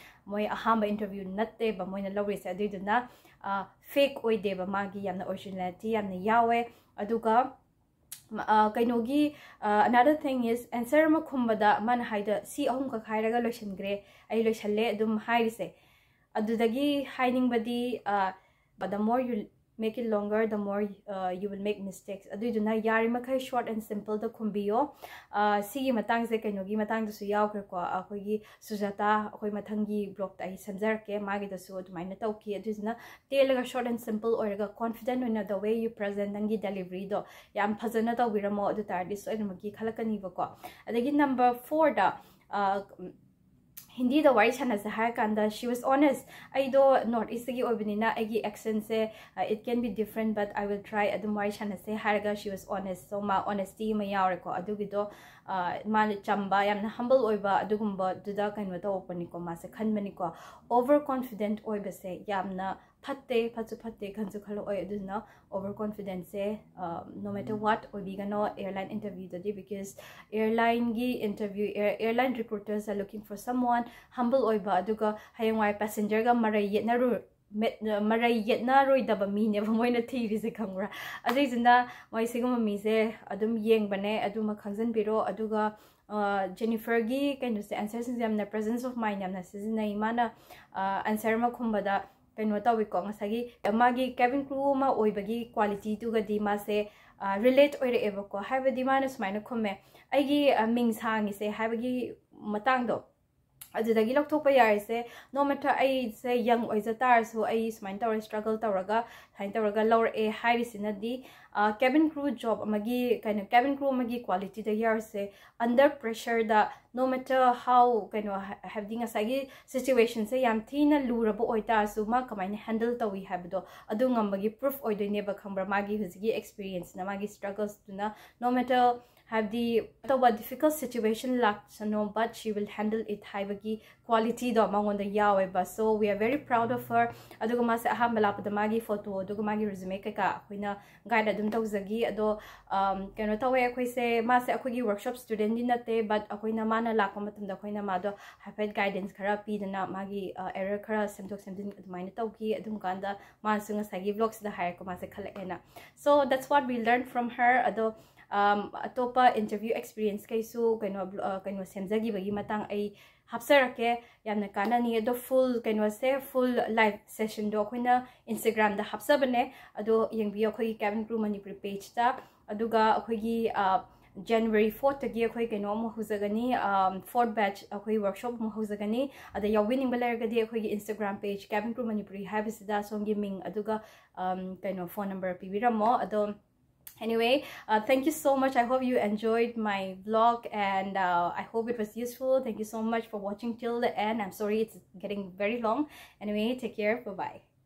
ꯃꯣꯏ ꯑꯍꯥꯟꯕ interview ꯅꯠꯇꯦꯕ ꯃꯣꯏꯅ ꯂꯧꯔꯤꯁꯦ, ꯑꯗꯨꯏꯗꯨꯅ fake ꯑꯣꯏꯗꯦꯕ, ꯃꯥꯒꯤ ꯌꯥꯝꯅ originality ꯌꯥꯝꯅ ꯌꯥꯎꯋꯦ꯫ ꯑꯗꯨꯒ ꯀꯩꯅꯣꯒꯤ another thing is, answer ꯑꯃ ꯈꯨꯝꯕꯗ ꯃꯥꯅ ꯍꯥꯏꯗꯣ ꯁꯤ ꯑꯍꯨꯝꯈꯛ ꯍꯥꯏꯔꯒ ꯂꯣꯏꯁꯤꯟꯈ꯭ꯔꯦ, ꯑꯩ ꯂꯣꯏꯁꯜꯂꯦ ꯑꯗꯨꯝ ꯍꯥꯏꯔꯤꯁꯦ꯫ ꯑꯗꯨꯗꯒꯤ ꯍꯥꯏꯅꯤꯡꯕꯗꯤ, the more you make it longer, the more you will make mistakes. ꯑꯗꯨꯏꯗꯨꯅ ꯌꯥꯔꯤꯃꯈꯩ short and simple-ꯗ ꯈꯨꯝꯕꯤꯌꯣ꯫ ꯁꯤꯒꯤ ꯃꯇꯥꯡꯁꯦ ꯀꯩꯅꯣꯒꯤ ꯃꯇꯥꯡꯗꯁꯨ ꯌꯥꯎꯈ꯭ꯔꯦꯀꯣ, ꯑꯩꯈꯣꯏꯒꯤ ꯁꯨꯖꯥꯇꯥ, ꯑꯩꯈꯣꯏ ꯃꯊꯪꯒꯤ blog-ꯇ ꯑꯩ ꯁꯦꯝꯖꯔꯛꯀꯦ, ꯃꯥꯒꯤꯗꯁꯨ ꯑꯗꯨꯃꯥꯏꯅ ꯇꯧꯈꯤ꯫ ꯑꯗꯨꯗꯨꯅ ꯇꯦꯜꯂꯒ short and simple ꯑꯣꯏꯔꯒ confident ꯑꯣꯏꯅ the way you present, ꯅꯪꯒꯤ delivery-ꯗꯣ ꯌꯥꯝ ꯐꯖꯅ ꯇꯧꯕꯤꯔꯝꯃꯣ, ꯑꯗꯨ ꯇꯥꯔꯗꯤ ꯁꯣꯏꯗꯅꯃꯛꯀꯤ ꯈꯜꯂꯛꯀꯅꯤꯕꯀꯣ꯫ ꯑꯗꯒꯤ number four-ꯗ ꯍꯤꯟꯗꯤꯗ ꯋꯥꯔꯤ ꯁꯥꯟꯅꯁꯦ ꯍꯥꯏꯔ ꯀꯥꯟꯗ she was honest. ꯑꯩꯗꯣ North East-ꯇꯒꯤ ꯑꯣꯏꯕꯅꯤꯅ ꯑꯩꯒꯤ accent-ꯁꯦ it can be different, but I will try ꯑꯗꯨꯝ ꯋꯥꯔꯤ ꯁꯥꯟꯅꯁꯦ ꯍꯥꯏꯔꯒ she was honest. So ꯃꯥ honesty ꯑꯃ ꯌꯥꯎꯔꯦꯀꯣ꯫ ꯑꯗꯨꯒꯤꯗꯣ ꯃꯥꯅ ꯆꯝꯕ, ꯌꯥꯝꯅ humble ꯑꯣꯏꯕ ꯑꯗꯨꯒꯨꯝꯕꯗꯨꯗ ꯀꯩꯅꯣ ꯇꯧꯔꯛꯄꯅꯤꯀꯣ, ꯃꯥꯁꯦ ꯈꯟꯕꯅꯤꯀꯣ꯫ Over confident ꯑꯣꯏꯕꯁꯦ ꯌꯥꯝꯅ ꯐꯠꯇꯦ, ꯐꯠꯁꯨ ꯐꯠꯇꯦ, ꯈꯟꯁꯨ ꯈꯜꯂꯛꯑꯣꯏ꯫ ꯑꯗꯨꯗꯨꯅ over confident-ꯁꯦ no matter what ꯑꯣꯏꯕꯤꯒꯅꯣ airline interview-ꯗꯗꯤ, because airline-ꯒꯤ interview, airline recruiters are looking for someone humble ꯑꯣꯏꯕ, ꯑꯗꯨꯒ ꯍꯌꯦꯡꯋꯥꯏ passenger-ꯒ ꯃꯔꯩ ꯌꯦꯠꯅꯔꯨ ꯃꯔꯩ ꯌꯦꯠꯅꯔꯣꯏꯗꯕ ꯃꯤꯅꯦꯕ ꯃꯣꯏꯅ ꯊꯤꯔꯤꯁꯦ, ꯈꯪꯕ꯭ꯔꯥ? ꯑꯗꯨꯏꯗꯨꯅ ꯃꯣꯏ ꯁꯤꯒꯨꯝꯕ ꯃꯤꯁꯦ ꯑꯗꯨꯝ ꯌꯦꯡꯕꯅꯦ, ꯑꯗꯨꯃ ꯈꯪꯖꯟꯕꯤꯔꯣ꯫ ꯑꯗꯨꯒ Jennifer-ꯒꯤ ꯀꯩꯅꯣꯁꯦ, answer-ꯁꯤꯡꯁꯦ ꯌꯥꯝꯅ presence of mind ꯌꯥꯝꯅ ꯁꯤꯖꯤꯟꯅꯩ꯫ ꯃꯥꯅ answer ꯑꯃ ꯈꯨꯝꯕꯗ ꯀꯩꯅꯣ ꯇꯧꯋꯤꯀꯣ, ꯉꯁꯥꯏꯒꯤ ꯃꯥꯒꯤ cabin crew ꯑꯃ ꯑꯣꯏꯕꯒꯤ quality-ꯗꯨꯒꯗꯤ ꯃꯥꯁꯦ relate ꯑꯣꯏꯔꯛꯑꯦꯕꯀꯣ꯫ ꯍꯥꯏꯕꯗꯤ ꯃꯥꯅ ꯁꯨꯃꯥꯏꯅ ꯈꯨꯝꯃꯦ, "ꯑꯩꯒꯤ ꯃꯤꯡ ꯁꯥꯡꯉꯤꯁꯦ ꯍꯥꯏꯕꯒꯤ ꯃꯇꯥꯡꯗꯣ ꯑꯗꯨꯗꯒꯤ ꯂꯧꯊꯣꯛꯄ ꯌꯥꯔꯤꯁꯦ, no matter ꯑꯩꯁꯦ young ꯑꯣꯏꯖ ꯇꯥꯔꯁꯨ ꯑꯩ ꯁꯨꯃꯥꯏꯅ ꯇꯧꯔꯦ, struggle ꯇꯧꯔꯒ ꯁꯨꯃꯥꯏꯅ ꯇꯧꯔꯒ ꯂꯧꯔꯛꯑꯦ" ꯍꯥꯏꯔꯤꯁꯤꯅꯗꯤ cabin crew job ꯑꯃꯒꯤ ꯀꯩꯅꯣ, cabin crew ꯑꯃꯒꯤ quality-ꯗ ꯌꯥꯎꯔꯤꯁꯦ, under pressure-ꯗ no matter how ꯀꯩꯅꯣ, ꯍꯥꯏꯕꯗꯤ ꯉꯁꯥꯏꯒꯤ situation-ꯁꯦ ꯌꯥꯝ ꯊꯤꯅ ꯂꯨꯔꯕ ꯑꯣꯏꯇꯥꯔꯁꯨ ꯃꯥ ꯀꯃꯥꯏꯅ handle ꯇꯧꯏ ꯍꯥꯏꯕꯗꯣ ꯑꯗꯨ ꯉꯝꯕꯒꯤ proof ꯑꯣꯏꯗꯣꯏꯅꯦꯕ, ꯈꯪꯕ꯭ꯔꯥ? ꯃꯥꯒꯤ ꯍꯧꯖꯤꯛꯀꯤ experience-ꯅ, ꯃꯥꯒꯤ struggles-ꯇꯨꯅ no matter ꯍꯥꯏꯕꯗꯤ ꯑꯇꯧꯕ difficult situation ꯂꯥꯛꯁꯅꯣ, but she will handle it ꯍꯥꯏꯕꯒꯤ quality ꯗꯣ ꯃꯉꯣꯟꯗ ꯌꯥꯎꯋꯦꯕ꯫ So we are very proud of her. ꯑꯗꯨꯒ ꯃꯥꯁꯦ ꯑꯍꯥꯟꯕ ꯂꯥꯛꯄꯗ ꯃꯥꯒꯤ photo ꯑꯗꯨꯒ ꯃꯥꯒꯤ resume ꯀꯩꯀꯥ ꯑꯩꯈꯣꯏꯅ guide ꯑꯗꯨꯝ ꯇꯧꯖꯈꯤ꯫ ꯑꯗꯣ ꯀꯩꯅꯣ ꯇꯧꯋꯦ, ꯑꯩꯈꯣꯏꯁꯦ, ꯃꯥꯁꯦ ꯑꯩꯈꯣꯏꯒꯤ workshop student ꯗꯤ ꯅꯠꯇꯦ, but ꯑꯩꯈꯣꯏꯅ, ꯃꯥꯅ ꯂꯥꯛꯄ ꯃꯇꯝꯗ ꯑꯩꯈꯣꯏꯅ ꯃꯥꯗꯣ ꯍꯥꯏꯐꯦꯠ guidance ꯈꯔ ꯄꯤꯗꯅ ꯃꯥꯒꯤ error ꯈꯔ ꯁꯦꯝꯗꯣꯛ ꯁꯦꯝꯖꯤꯟ ꯑꯗꯨꯃꯥꯏꯅ ꯇꯧꯈꯤ꯫ ꯑꯗꯨꯝ ꯀꯥꯟꯗ ꯃꯥꯁꯨ ꯉꯁꯥꯏꯒꯤ vlog ꯁꯤꯗ ꯍꯥꯏꯔꯛꯄ, ꯃꯥꯁꯦ ꯈꯜꯂꯛꯑꯦꯅ꯫ So that's what we learned from her. ꯑꯗꯣ ꯑꯇꯣꯞꯄ interview experience ꯀꯩꯁꯨ ꯀꯩꯅꯣ ꯀꯩꯅꯣ ꯁꯦꯝꯖꯈꯤꯕꯒꯤ ꯃꯇꯥꯡ ꯑꯩ ꯍꯥꯞꯆꯔꯛꯀꯦ, ꯌꯥꯝꯅ ꯀꯥꯟꯅꯅꯤ꯫ ꯑꯗꯣ full ꯀꯩꯅꯣꯁꯦ, full live session ꯗꯣ ꯑꯩꯈꯣꯏꯅ Instagram ꯗ ꯍꯥꯞꯆꯕꯅꯦ꯫ ꯑꯗꯣ ꯌꯦꯡꯕꯤꯌꯣ ꯑꯩꯈꯣꯏꯒꯤ Cabin Crew Manipuri page ꯇ꯫ ꯑꯗꯨꯒ ꯑꯩꯈꯣꯏꯒꯤ January fourth ꯇꯒꯤ ꯑꯩꯈꯣꯏ ꯀꯩꯅꯣ ꯑꯃꯨꯛ ꯍꯧꯖꯒꯅꯤ, fourth batch ꯑꯩꯈꯣꯏ workshop ꯑꯃꯨꯛ ꯍꯧꯖꯒꯅꯤ꯫ ꯑꯗ ꯌꯥꯎꯕꯤꯅꯤꯡꯕ ꯂꯩꯔꯒꯗꯤ ꯑꯩꯈꯣꯏꯒꯤ Instagram page Cabin Crew Manipuri ꯍꯥꯏꯕꯁꯤꯗ ꯁꯣꯝꯒꯤ ꯃꯤꯡ ꯑꯗꯨꯒ ꯀꯩꯅꯣ phone number ꯄꯤꯕꯤꯔꯝꯃꯣ꯫ ꯑꯗꯣ anyway, thank you so much. I hope you enjoyed my vlog and I hope it was useful. Thank you so much for watching till the end. I'm sorry it's getting very long. Anyway, take care. Bye bye.